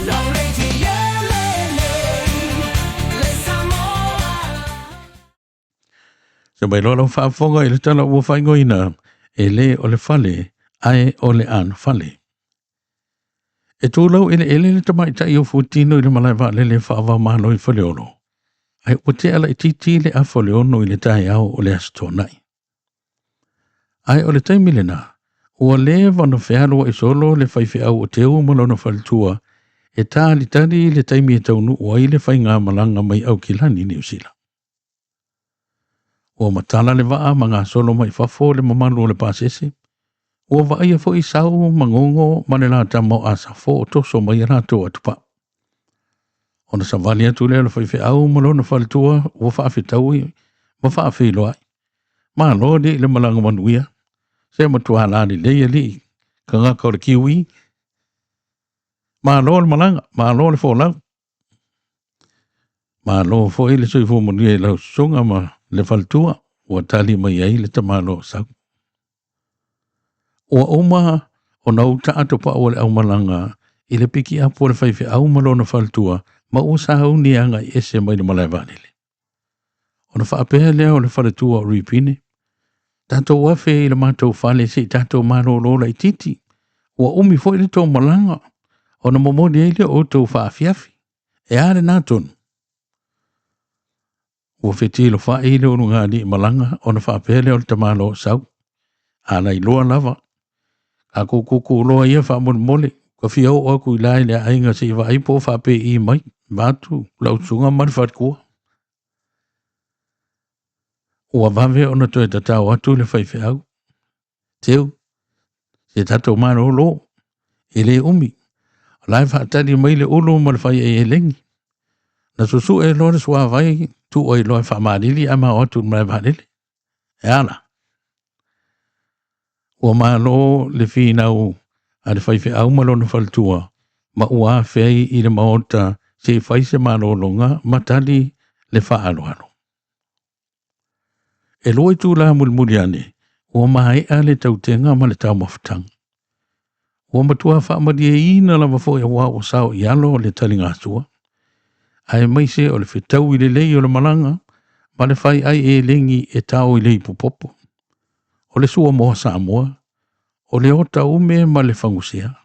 Lau radio lenei, le Samoa lala. Se mai loa lau faafofoga i le tala ua faaigoaina, e lē o le fale, ae o le anofale. E tulau eleele le tamaitai o Fuatino i le malae vaalele faava-o-Malo i Faleolo, ae ua tea laitiiti le afa o le 6 i le taeao o le Aso Toonai. Ae o le taimi lena, ua leva ona fealuai solo le faifeau o Teu ma lona faletua e talitali i le taimi e taunuu ai le faigamalaga mai Aukilani, Niu Sila. Ua matala le vaa ma gasolo mai fafo le mamalu o le pasese. Ua vaaia foi sau ma gogo ma le latama o Asafo o toso mai a latou atupau. Ona savali atu lea o le faifeau ma lona faletua ua faafetaui ma faafeiloai. Malo alii le malaga manuia. Se matua lalelei alii kagaka o le Kiwi. Malo le malaga, malo le folau. Malo foi le soifua manuia i lau susuga ma le faletua ua tali mai ai le tamaloa sau. Ua uma ona uta atopau o le aumalaga i le pikiapu o le faifeau ma lona faletua ma ua sauni e agai ese mai le malae vaalele. Ona faapea lea o le faletua o Ripine, Tatou afe i le matou fale se i tatou malolo laitiiti. Ua umi foi le tou malaga, ona momoli ai lea o outou faafiafi. E a lena tonu? Ua fetilofai le ulugalii malaga ona faapea lea o le tamaloa o Sau. A lailoa lava, tatou tutu loa ia faamolemole, ua fia oo atu i la i le aiga se i vaai po o faapei mai, vaeatu lau susuga ma le faletua. Ua vave ona toe tatao atu le faifeau. Teu, se tatou malolo, e le umi. O la e faatali mai le ulu ma le fai ai elegi. Na susue loa le suavai, tuu ai loa e faamalili ae mao atu i le malae vaalele. E a la? Ua malo le finau a le faifeau ma lona faletua ma ua afe ai i le maota. Se i fai se malologa ma tali le faaaloalo. E lua itula mulimuli ane, ua maea le tautega ma le taumafataga. Ua matua faamalieina lava foi aua ua sao i alo le taligasua, aemaise o le fetaui lelei o le malaga ma le fai ai elegi e tao i le ipupopo. O le suamoa Samoa, o le ota ume ma le fagusea,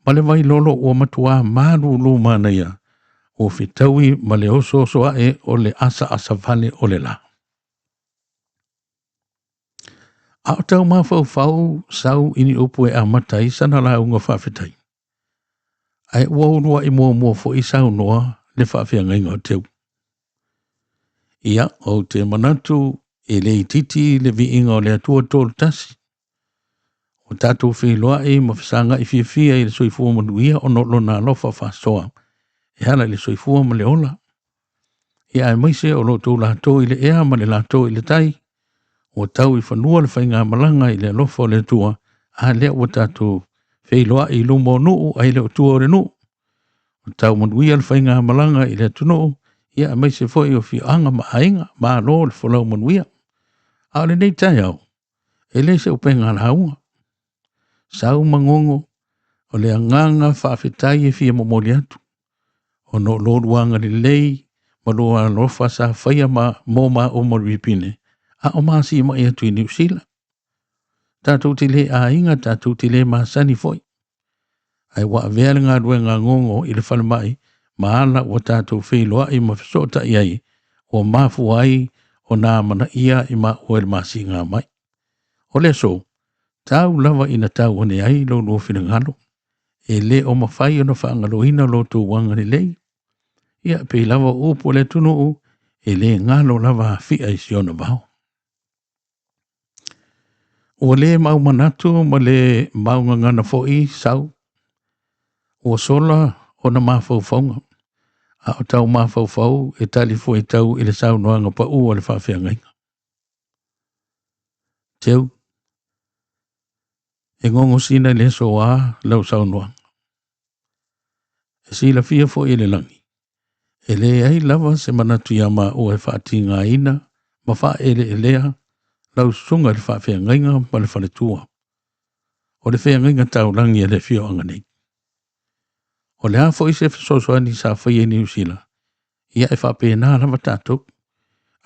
ma le vailolo ua matua malulu manaia, ua fetaui ma le osooso ae o le asaasavale o le la. A o tau mafaufau sau i ni upu e amata ai sana lauga faafetai. Ae ua uluai muamua foi saunoa le faafeagaiga o Teu. Ia, ou te manatu e le itiiti le viiga o le Atua tolu tasi. Ua tatou feiloai ma fesagai fiafia i le soifua manuia ona o lona alofa faasoa e ala i le soifua ma le ola. Ia aemaise o lo outou lato i le ea ma le lato i le tai, ua tau i fanua le faigamalaga i le alofa o le Atua, a lea ua tatou feiloai i luma o nuu ae le o tua o le nuu. Ua tau manuia le faigamalaga i le atunuu, ia aemaise foi o afioaga ma aiga, malo le folau manuia. A o lenei taeao, e le se upega lauga. Sau ma gogo, o le agaga faafetai e fia momoli atu, ona o lo oulua agalelei ma lua alofa sa faia ma mo maua ma Ripine, a o masimai atu i Niu Sila. Tatou te le aiga, tatou te le masani foi. Ae ua avea le galuega a gogo i le falemai ma ala ua tatou feiloai ma fesootai ai, ua mafua ai ona amanaia i maua i le masiga mai. O le aso, tau lava ina tau ane ai lo lua finagalo, e le o mafai ona faagaloina lo outou agalelei. Ia, pei lava o upu a le atunuu, e le galo lava afia i si ona vao. Ua le mau manatu ma le mau gagana foi sau, ua sola ona mafaufauga, a o tau mafaufau e tali fuaitau i le saunoaga pau a le faafeagaiga. Teu, e gogosina i le aso a lau saunoaga. E silafia foi e le lagi, e leai lava se manatu iā maua e faatigaina ma faaeleelea lau susuga i le faafeagaiga ma le faletua, o le feagaiga taulagi a le afioaga nei. O le a foi se fesoasoani sa faia i Niu Sila, ia e faapena lava tatou.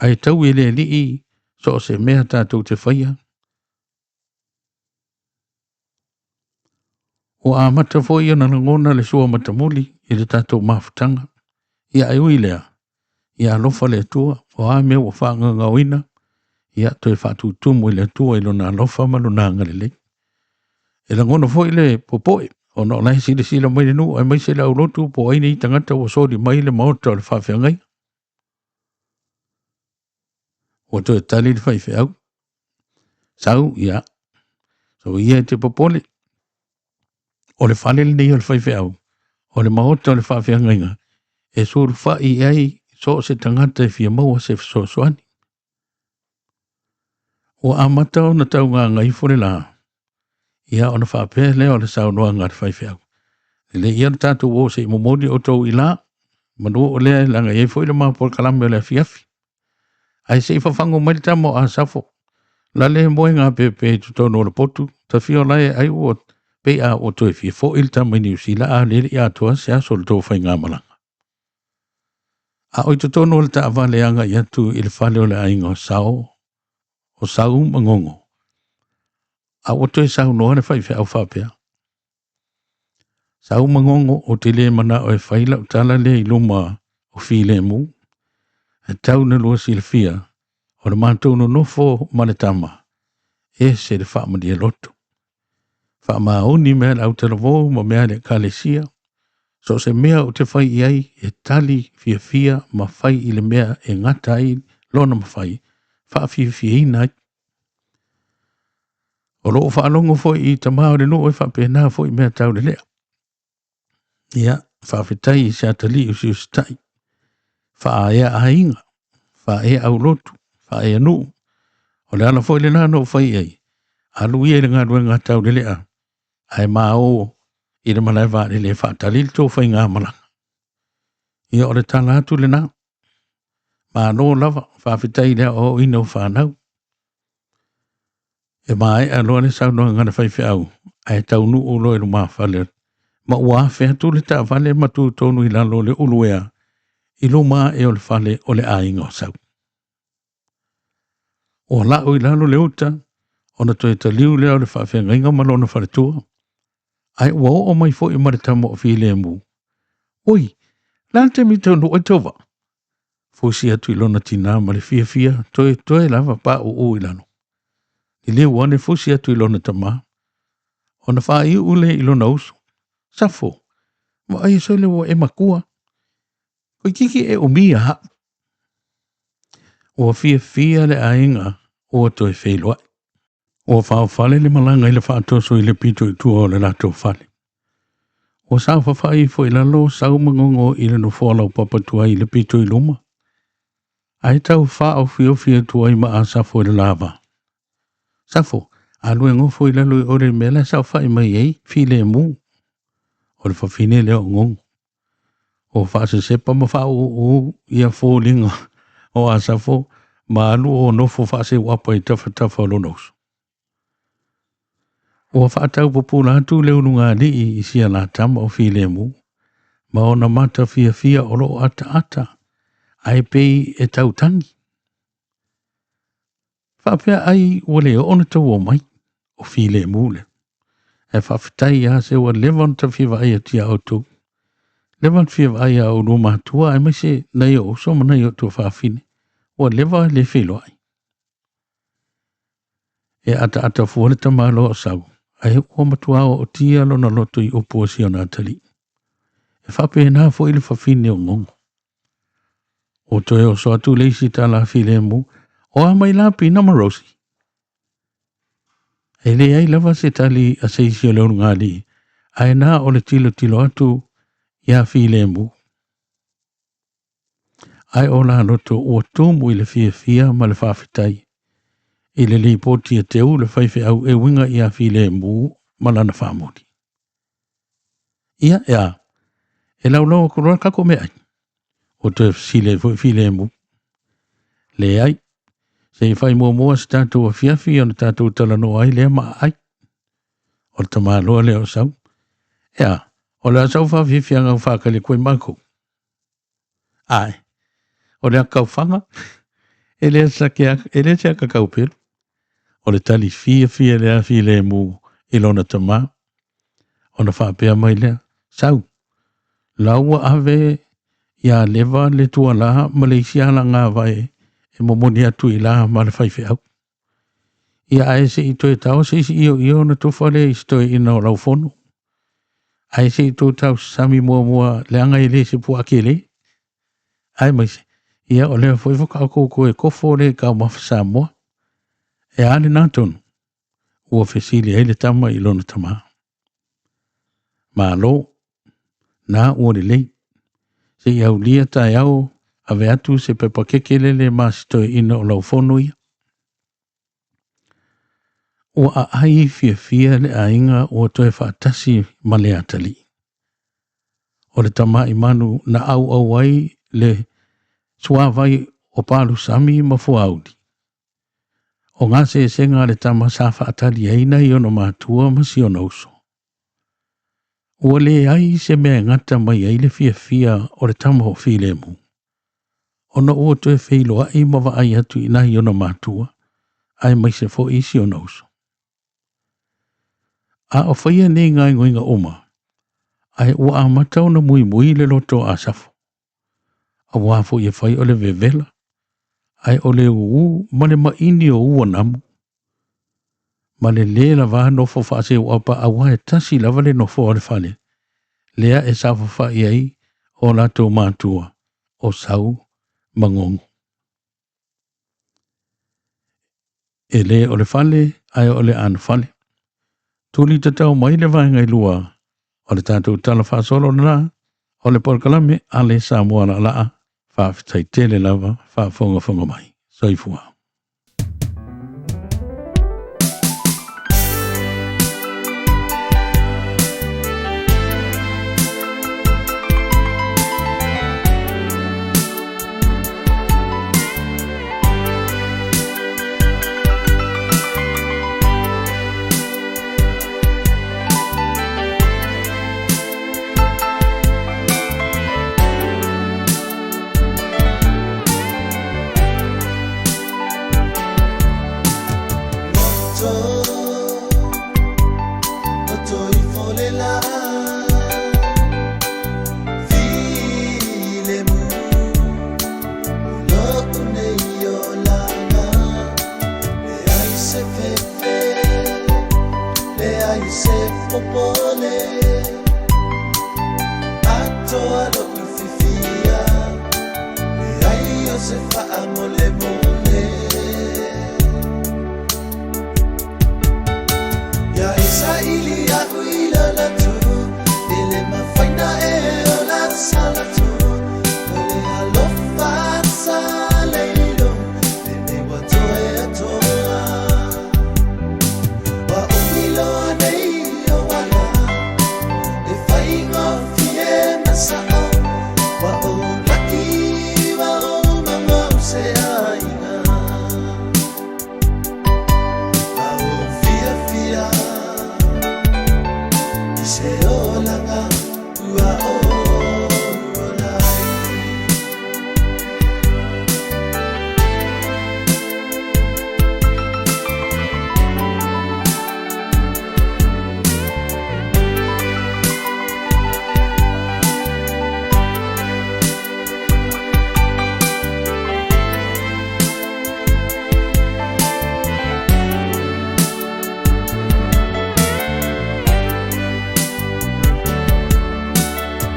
Ae tau i le Alii so o se mea tatou te faia. Ua amata foi ona lagona le sua matamuli i le tatou mafutaga. Ia ae ui lea, ia alofa le Atua, o a mea ua faagagaoina, ia toe faatutumu i le Atua i lona alofa ma lona agalelei. E lagona foi le popoe, ona o la e silasila mai le nuu aemaise le aulotu po o ai nei tagata ua soli mai le maota o le faafeagaiga. Ua toe tali le faifeau. Sau, ia. Sau ia e te popole. O le fale lenei o le faifeau, o le maota o le faafeagaiga, e sulufai i ai so o se tagata e fia maua se fesoasoani. Ua amata ona taugāgaifo le lā, ia ona faapea lea o le saunoaga a le faifeau. Lelei ia le tatou o se i momoli outou i la, manu o lea leaga e i ai foi le ma polokalame o le afiafi. Ae se i fafago mai le tama o Asafo, la le moe gapepe i totonu o le potu, tafio lae ai ua pei a ua toe fia foi le tama i Niu Sila a le le i atoa se aso o le tou faigamalaga. A o i totonu o le taavale e agai atu i le fale o le aiga o Sao, o Sau ma Gogo, a ua toe saunoa le faifeau faapea, Sau ma Gogo, ou te le manao e fai lau tala lea i luma o filemu, e tau na lua silafia, o le matou nonofo ma le tama, ese le faamalie loto. Faamaoni mea le autalavou ma mea le ekalesia, so o se mea ou te fai i ai e tali fiafia ma fai i le mea e gata ai lona mafai, faafiafiaina ai. O loo faalogo foi i tama o le nuu e faapena foi mea tau lelea. Ia, faafetai i se atalii o si usitai, faaea aiga, faaea aulotu, faaea nuu. O le ala foi lena na ou fai ai, alu ia i le galuega tau lelea, ae ma o i le malae vaalele e faatali le tou faigamalaga. Ia o le tala atu lena. Malo lava, faafetai i le aoaoina o fanau. E maea loa le saunoaga a le faifeau, ae taunuu loa i lumafale ma ua afe atu le taavale ma tu tonu i lalo o le uluea i luma ae o le fale o le aiga o Sau. Ua lau i lalo le uta ona toe taliu lea o le faafeagaiga ma lona faletua, ae ua oo mai foi ma le tama o Filemu. Oi, le a le taimi e taunuu ai tau vaa? Fusi atu i lona tinā ma le fiafia, toetoe lava pauu i lalo. Liliu ane fusi atu i lona tamā, ona faaiu lea i lona uso. Safo, vaai e sole ua e makua. Toeitiiti e umia au. Ua fiafia le aiga ua toe feiloai. Ua faofale le malaga i le faatoso i le pito i tua o le latou fale. Ua saofafai ifo i lalo sau ma gogo i le nofoa laupapa tuai i le pito i luma, ae tau faaofiofi atu ai ma Asafo i le lava. Safo, alu e gofo i lalo i o le mea la e saofai mai ai, filemu. O le fafine lea o Gogo. O faasesepa ma faauuu ia foliga o Asafo ma alu o nofo faaseuapa i tafatafa o lona uso. Ua faataupupula atu le ulugalii i sia la tama o filemu, ma ona mata fiafia o loo ataata, ae pei e tautagi. Faapea ai ua le oo ona tau omai, o filemu lea. Ae faafetai lava se ua leva ona ta fia vaai atu iā outou. Leva ona fia vaai iā oulua matua aemaise nai ou uso ma nai ou tuafafine. Ua leva le feiloai. E ataata fua le tamaloa o Sau, ae ua matua ootia lona loto i upu a si ona atalii. E faapena foi le fafine o Gogo. Ua toe oso atu le isi tala filemu, o a mai la Pina ma Rosie? E leai lava se tali a se isi o le ulugalii, ae na o le tilotilo atu iā Filemu. Ae o la loto ua tumu i le fiafia ma le faafetai i le lipoti a Teu le faifeau e uiga iā Filemu ma lana faamuli. Ia, e a, e laulau atu loa le tatou meaai. Ua toe fesili ai foi Filemu. Leai, se i fai muamua se tatou afiafi ona tatou talanoa ai lea ma aai. O le tamaloa lea o Sau. E a, o le a sau faafiafiaga ua faatali atu ai matou. Ae, o le akaufaga, e le e le se akakaupelu. O le tali fiafia lea a Filemu i lona tamā. Ona faapea mai lea, Sau, la ua ave iā Leva le tualā ma le isi alagavae e momoli atu i la ma le faifeau. Ia ae se i toe tao se isi ioio ona tofa lea i se toeaina o Laufono. Ae se i tou tausami muamua leaga e le se puaa kele. Aemaise, ia o lea foi faatoa outou toe kofo lea i taumafa Samoa. E a lena tonu? Ua fesili ai le tama i lona tama. Malo, na ua lelei. Se i aulia taeao ave atu se pepa kekelele ma se toeaina o Laufono ia. Ua aai fiafia le aiga ua toe faatasi ma le atalii. O le tama'i manu na auau ai le suavai o Palusami ma Fuauli. O gasesega a le tama sa faatali ai nai ona matua ma si ona uso. Ua leai se mea e gata mai ai le fiafia o le tama o Filemu, ona ua toe feiloai ma vaai atu i nai ona matua, aemaise foi si ona uso. A o faia nei gaoioiga uma, ae ua amata ona muimui le loto o Asafo, auā foi e fai o le vevela, ae o le ū ma le maini o ua namu, ma le lē lavā nofo faaseuapa auā e tasi lava le nofo o le fale, lea e saofafai ai o latou matua, o Sau ma Gogo. E lē o le fale ae o le anofale. Tuli tatau mai le vaega i lua o le tatou tala faasolo lena o le polokalame a le Samoa Laalaa. Faafetai tele lava faafogafoga mai. Soifua. i se popole Atoa lo'u fifia Leai o se faamolemole Ia e saili a'u i lolatu E le mafaina e ola salatu O le alofa sa leilo Lenei ua toe atoa Ua umi loa nei o ala E faigofie ma sa'o Ua ou laki ua ou maua o se aiga Ua ou fiafia I se olaga ua ou ola ai.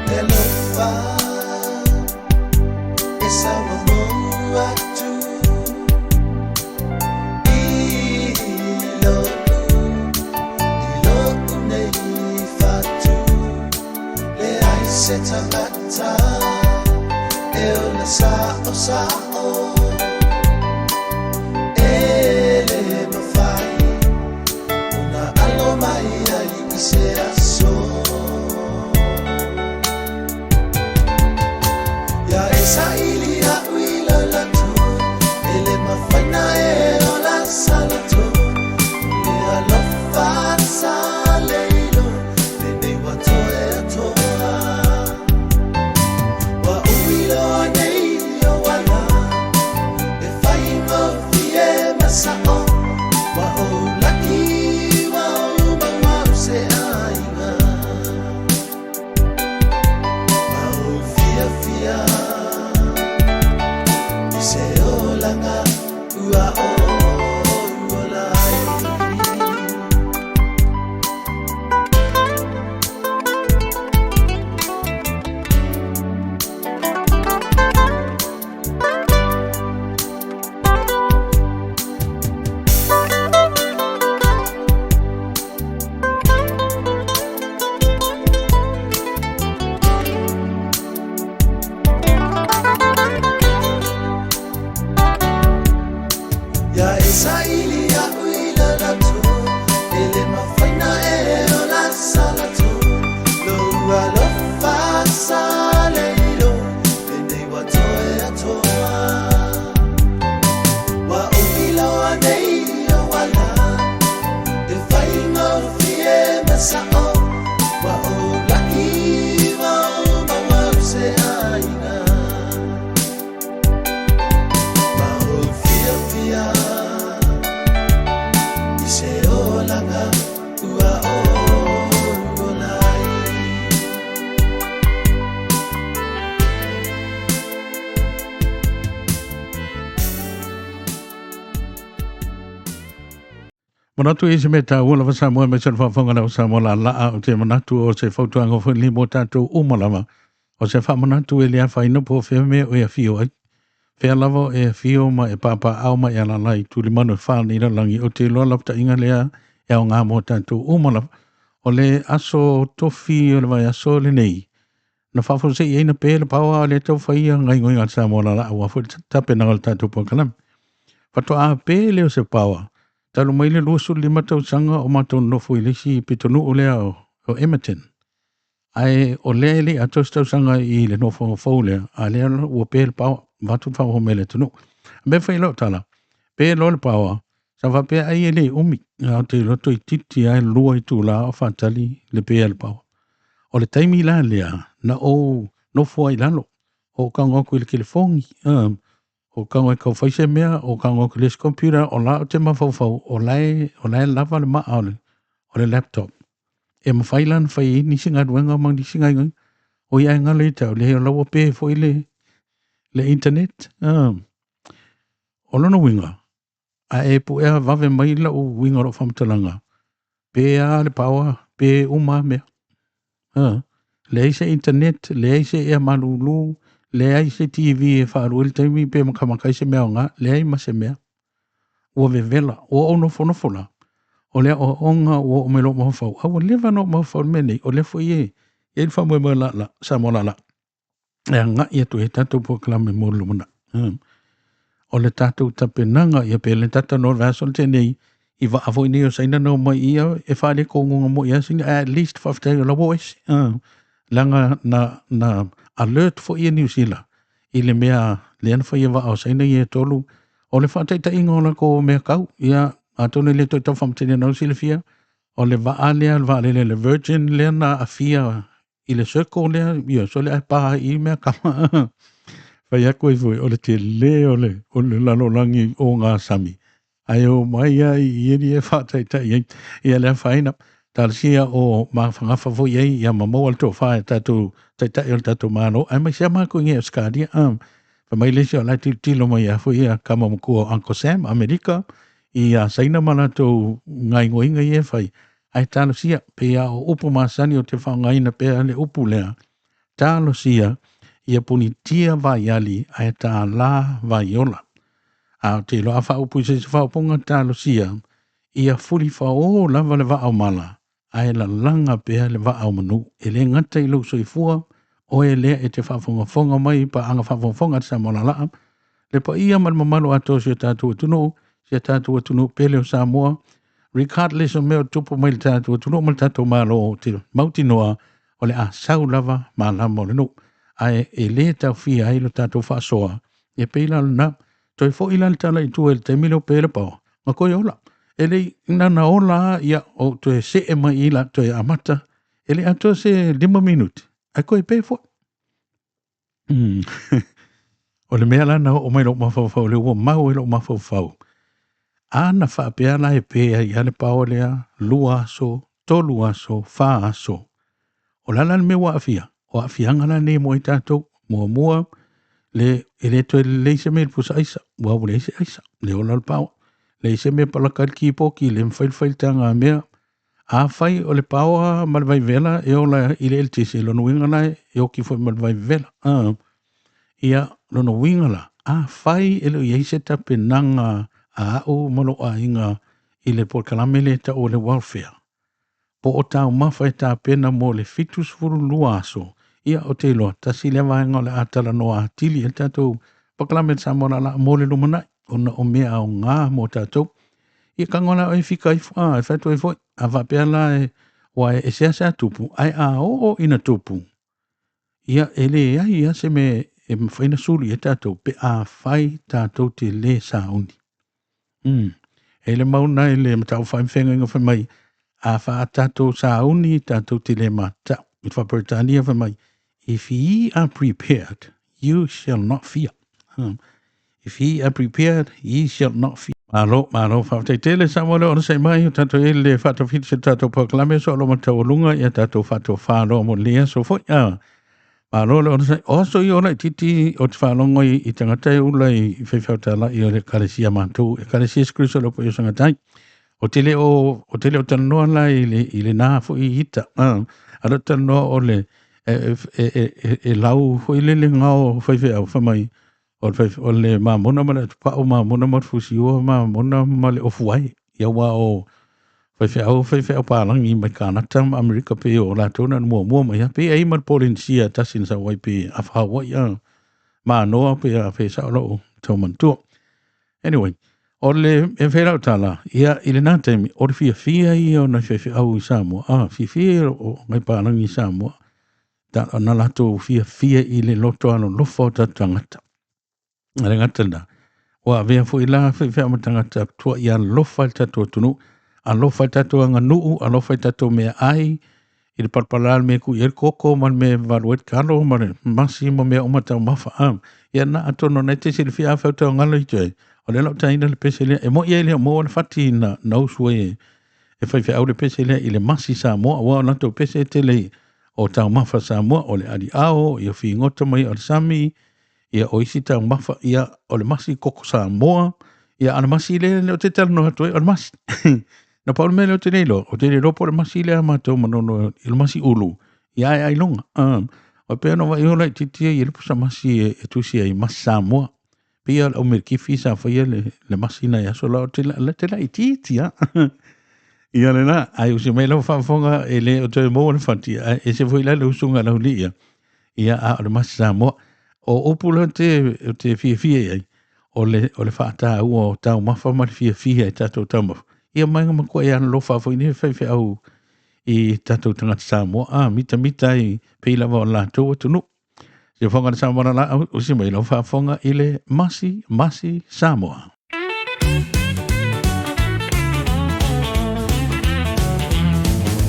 Le alofa e saua mou atu i lo'u, i lo'u nei fatu. Leai se tagata e ola sa'o sa'o E le mafai ona alo mai ai i se aso. Ia e saili a'u i lolatu E le mafaina e ola salatu Le alofa sa leilo Lenei ua toe atoa Ua umi loa nei o ala E faigofie ma sa'o Ua ou laki ua ou maua o se aiga Ua ou fiafia I se olaga ua ou ola ai. Ia e saili a'u i lolatu E le mafaina e ola salatu Lou alofa sa leilo Lenei ua toe atoa Ua umi loa nei o ala E faigofie ma sa'o Ua ou laki ua ou maua o se aiga Ua ou fiafia I se olaga ua ou ola ai. Manatu i se mea taua lava Samoa aemaise o le faafofoga lau Samoa laalaa o te manatu o se fautuaga foi lenei mo tatou uma lava. O se faamanatu e le afaina po o fea mea o e afio ai. Fea lava o e afio ma e papaaao ma e alaala i tulimanu e fa nei lalagi ou te iloa lapataiga lea e aoga mo tatou uma lava. O le aso tofi o le vaiaso lenei, na faafose'i ai na pe le paoa o le tau faia gaoioiga a le Samoa laalaa aua foi le tapenaga o le tatou polokalame. Faatoa pe lea o se paoa, talu mai le 25 tausaga o matou nonofo i le isi pitonuu lea o Edmonton. Ae o lea e le i atoa se tausaga i le nofoaga fou lea, a lea ua pe le paoa, avatu le faafofoga mai a le atunuu. Mea fai lau tala, pe loa le paoa, sa faapea ai e le umi, a ou te iloa toeitiiti lava e lua itula o faatali le pe a le paoa. O le taimi la lea, na ou nofo ai i lalo, o ou tago atu i le telefoni, o tago e tau fai se mea, o tago atu i le isi computer, o la ou te mafaufau, o la e, o la e lava le maa o le, o le laptop. E mafai la ona fai ai nisi galuega ma nisi gaoioiga. O ia e galo ia te au, leai o la ua pe foi le, le internet. O lona uiga, a e puea vave mai lau uiga o lau faamatalaga, Pe a le paoa, pe uma a mea. Ha, leai se internet, leai se ea malūlū, leai se TV e faalu ai le taimi pe makamaka ai se mea aoga, leai ma se mea. Ua vevela, ua ou nofonofo la, o le aoaoga ua oo mai lou mafaufau, a ua leva ona ou mafaufau i le mea nei, o lea foi e i ai le faamoemoe laalaa, Samoa laalaa, e agai atu ai tatou polokalame mo le lumanai. O le tatou tapenaga, ia pe le talanoa i le vaiaso na tea nei, i vaa foi nei o Saina na omai ia e faaletonuga moi lava Saina, at least faafetai o la ua o ese. Leaga na, na alert foi ia Niu Sila i le mea lea na fai e vaa o Saina ia e tolu, o le faataitaiga o latou mea tau. Ia, atonu e le toe tau faamatalaina na silafia, o le vaa lea, le vaalele le Virgin lea na aafia i le circle lea, ia, sole ae pa ai i mea kama. Fai atu ai foi, o le tele o le, o le lalolagi o ngā sami. Ae o mai ai i eri e whātaitai ai. Ia le afaina, talosia o mafagafa foi ai ia ma maua le tofa e tatou taitai o le tatou Malo. Ae mai sea mākou i ngei Australia. Fai mai le isi o la e tilotilo mai ia foi ia kama matua o Uncle Sam, Amerika, i a Saina ma latou gaoioiga ia e fai. Ae talosia, pei a o upu masani ou te faaaogaina pea le upu lea, talosia ia punitia vaiali ae tālā vaiola. A ou te iloa a faaupu i se isi faaupuga, talosia ia fulifaō lava le vaa o mala ae lalaga pea le vaa o manu. E le gata i lou soifua, oe lea e te faafogafoga mai i paaga faafogafoga a le Samoa Laalaa, le paia ma le mamalu atoa o si o tatou atunuu, si a tatou atunuu pele o Samoa, regardless o mea o tupu mai le tatou atunuu ma le tatou Malo, ou te mautinoa o le a sau lava malama o le nuu. Ae e le taofia ai lo tatou faasoa, e pei la o lena. Toe foi la le tala i tua i le taimi lea o pe le paoa, na toe ola. E le i na na ola a, ia, ou toe see mai i la toe amata, e le atoa se 5 minute, ae toe pe foi. O le mea la na oo mai lou mafaufau, lea ua mau i lou mafaufau, a na faapea la e pe ai lava le paoa lea, 2 aso, 3 aso, 4 aso. O le a la le mea ua aafia? O aafiaga la nei mo ai tatou. Muamua, le, e le toe lelei se mea i le pusa aisa, ua ua leai se aisa, le ola o le paoa. Leai se mea palaka ai le keyboard, le mafai ona fai le taga mea. Afai o le paoa ma le vaivela e ola i le eletise, lona uiga la e oki foi ma le vaivela. Ia, lona uiga la, afai e le o i ai se tapenaga a au ma lou aiga i le polokalame lea e tau o le welfare, po o taumafa e tapena mo le 72 aso, ia, ou te iloa, tasi lea vaega o le a talanoa atili ai le tatou polokalame le Samoa Laalaa mo le lumanai, ona o mea aoga mo tatou. Ia tago la oe fika ifo, a, e fai atu ai foi, a faapea la e, ua e seasea tupu, ae a oo ina tupu, ia e leai lava se mea e mafai ona sulu i ai tatou pe afai tatou te lē sauni. E le mau na i le mataupu faafeagaiga fai mai, a faa tatou sauni tatou te lē mata'u. I le faa-Peretania fai mai, if ye are prepared, you shall not fear. If ye are prepared, ye shall not fear. Malo, malo, faafetai tele Samoa le onosai mai o tatou i le faatofiti se tatou polokalame so lo mataualuga ia tatou faatofā loa mo lenei aso foi. Ah, malo le onosai. O aso i ola i titi o te faalogo i, i tagata e ula i faifeau tāla'i o le ekalesia matou, ekalesia Yesu Kristo le paia o sangatai. O te le o, o te le o talanoa la i le, i lenā foi ita. Ah, a le o talanoa o le, e, e, e, e, e lau foi lele ngao faifeau fai mai, O le, o le mamona ma le atupau, mamona ma le fusiua, mamona ma le ofuai. Ia aua o faifeau, faifeau palagi mai Kanata ma Amerika pei o latou na muamua mai. Pei ai ma le Polenisia tasi na sau ai pe afa Hawaii a Manoa pe a fe sao lou tau manatua. Anyway, o le e fai lau tala, ia i lenā taimi, o le fiafia ia o nai faifeau i Samoa, a fiafia ia o nai palagi i Samoa, ta, na latou fiafia i le loto alolofa o tatou tagata. A le gata lena, ua avea foi la faifeau ma tagata tua'i alofa i le tatou atunuu, alofa i le tatou aganuu, alofa i tatou meaai, i le palapala le mea e tuu i ai le koko ma le mea e valu ai le kalo ma le masi ma mea uma taumafa. A, ia na atonu o na e te silafia a fautauagalo i te, o lea la o taina le pese lea. E moi ai lea o maua le fati na, na usu ai e, e faifeau le pese lea i le masi Samoa, aua o latou pese e tele i o taumafa Samoa, o le aliao, ia figota mai o le sami, ia o isi taumafa, ia o le masi koko Samoa, ia a le masi lea lea ou te talanoa atu ai, o le masi. Na pau le mea lea ou te le iloa, ou te le iloa po o le masi lea a matou Manono i le masi ulu, ia ae ailoga. O pei ona vaai o laitiiti ia i le pusa masi e tusi ai masi Samoa. Pei o le au milikifi sa faia le masi nai aso la o te la te laitiiti a. Ia le la, ai usi mai lau faafofoga e le o toe maua le fati, ae ese foi la le usuga lau lii ia. Ia a o le masi Samoa. O upu la te fiafia i ai, o le faataua o taumafa ma le fiafia i tatou taumafa. Ia mai nga matua e alolofa foi nei faifeau i tatou tagata Samoa, a mitamita ai pei lava o latou atunuu. Se fofoga le Samoa la laau, usi mai lau faafofoga i le Masi Masi Samoa.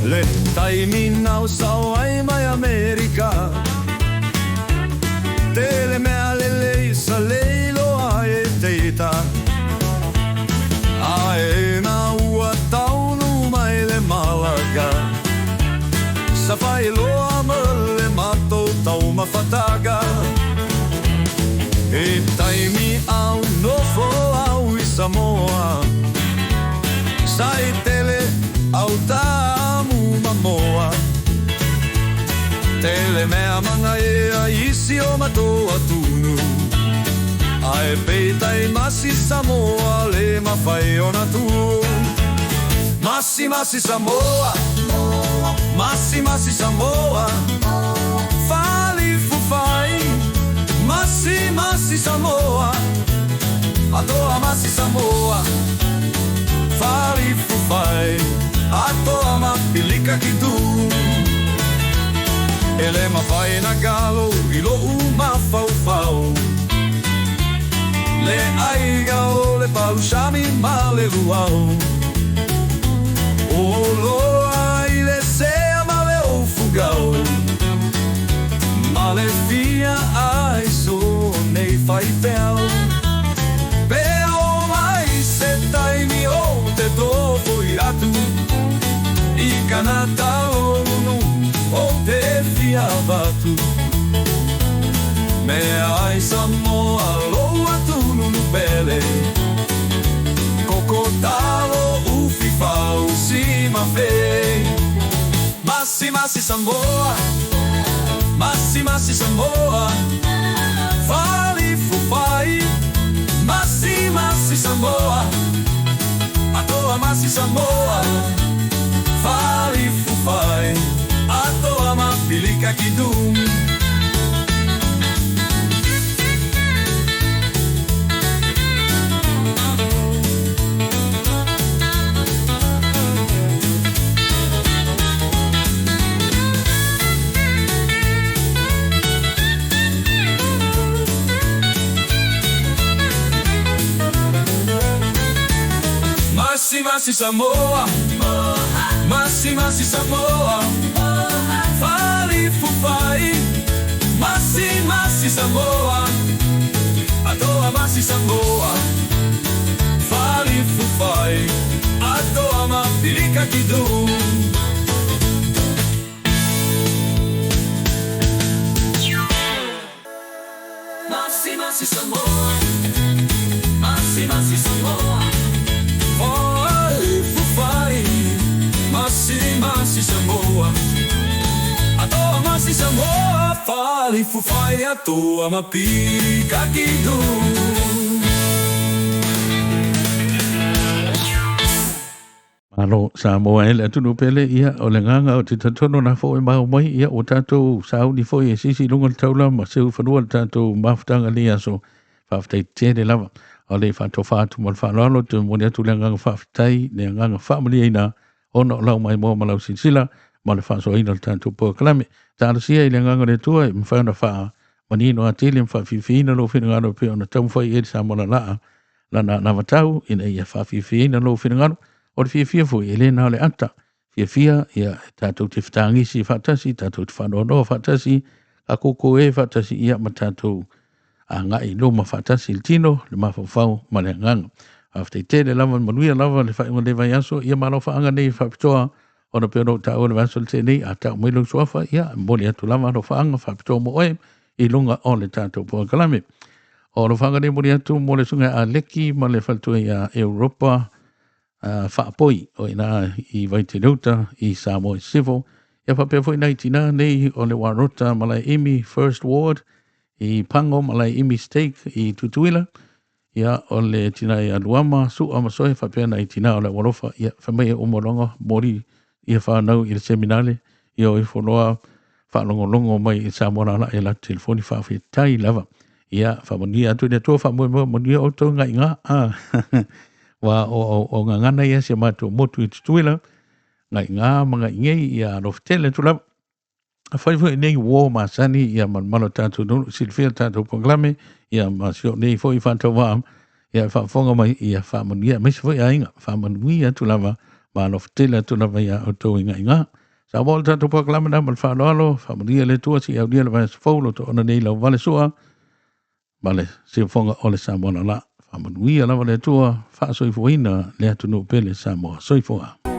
Le taimi nau sao ai mai Amerika Tele mea lelei sa leiloa e teita Ae na ua taunu mai le Malaga Sa failoa ma le matou taumafataga E taimi au nofo au i Samoa Sa i tele au taamu mamoa Tele mea mangaea isi o matou atunu Ae peitai masi Samoa le mafai ona tu Masi masi Samoa Masi masi Samoa Fali fufai Masi masi Samoa Atoa masi Samoa Fali fufai Atoa mapilika kitu E le mafai na galo i lou mafaufau Le aiga o le palusami ma le luau O loa i le sea ma le ofugau Ma le fia ai so nei faifeau Pe o mai se taimi o te tofo i atu I Kanata o nunu o te fia avatu Mea ai Samoa lou atunuu pele Koko talo ufi fau si ma fe Masi masi Samoa Masi masi Samoa Fali fufai Masi masi Samoa Atoa masi Samoa Fali fufai Atoa mapilika kidum Masi masi Samoa Masi masi Samoa Fali fufai Masi masi Samoa Atoa masi Samoa Fali fufai Atoa mapilika kidum Masi masi Samoa Masi masi Samoa Fali fufai Masi masi Samoa Atoa masi Samoa Fali fufai Atoa mapilika kidum Malo Samoa e le atunuu pele ia o le agaga o te talitonu na foi mau mai ia ua tatou sauni foi e sisi i luga o le taula ma seu fanua le tatou mafutaga i lenei aso. Faafetai tele lava. O le faatofa atu ma le faaaloalo te momoli atu le agaga faafetai, le agaga faamalieina ona o lau maimoa ma lau silasila ma le faasoaina o le tatou polokalame. Talosia i le agaga o le Atua e mafai ona faamanino atili ma faafiafiaina lou finagalo e pei ona taumafai i ai le Samoa lalaa lana anavatau ina ia faafiafiaina lou finagalo. O le fiafia foi, e le na o le ata. Fiafia, ia, tatou te fetagisi faatasi, tatou te faanoanoa faatasi, ka koko e faatasi, ia, ma tatou agai i luma faatasi i le tino, le mafaufau ma le agaga. Faafetai tele lava, manuia lava le faaiuga o lenei vaiaso, ia ma lau faaga nei faapitoa, ona pei ona ou taua i le vaiaso le tea nei, a tau mai lou suafa, ia, e momoli atu lava lau faaga faapitoa mo oe i luga o le tatou polokalame. O alofaga nei momoli atu mo le susuga ia Aleki ma le faletua ia Europa. Faapoi o i ina i Vaiteleuta i Samoa i Sisifo. Ia faapea foi nai tinā nei o le Warota Malaeimi First Ward i Pago Malaeimi Stake i Tutuila. Ia o le tina ia Luama Sua Masoe faapea nai tinā o le Aualofa. Ia fai mai e uma loga moli ia whanau i le seminale ia o ifo loa faalogologo mai i Samoa lala e latou telefoni faafetai lava. Ia faamanuia atu i le Atua faamoemoe manuia outou gaiga a wa o gagana ia si a matou motu i Tutuila gaiga ma gaigei ia alofa tele atu lava. Afai foi nei uo masani ia malomalo tatou nuu silafia tatou polokalame ia ma si o nei foi faatauvaa ia faafofoga mai ia faamanuia aemaise foi aiga faamanuia atu lava ma alofa tele atu lava iā outou i gaiga. Samoa o le tatou polokalame na ma le faaaloalo faamanuia le Atua seia aulia le vaiaso fou lo toona nei lau vale sua ma le siufofoga o le Samoa lala. Faamanuia lava le Atua faasoifuaina le atunuu pele Samoa. Soifua.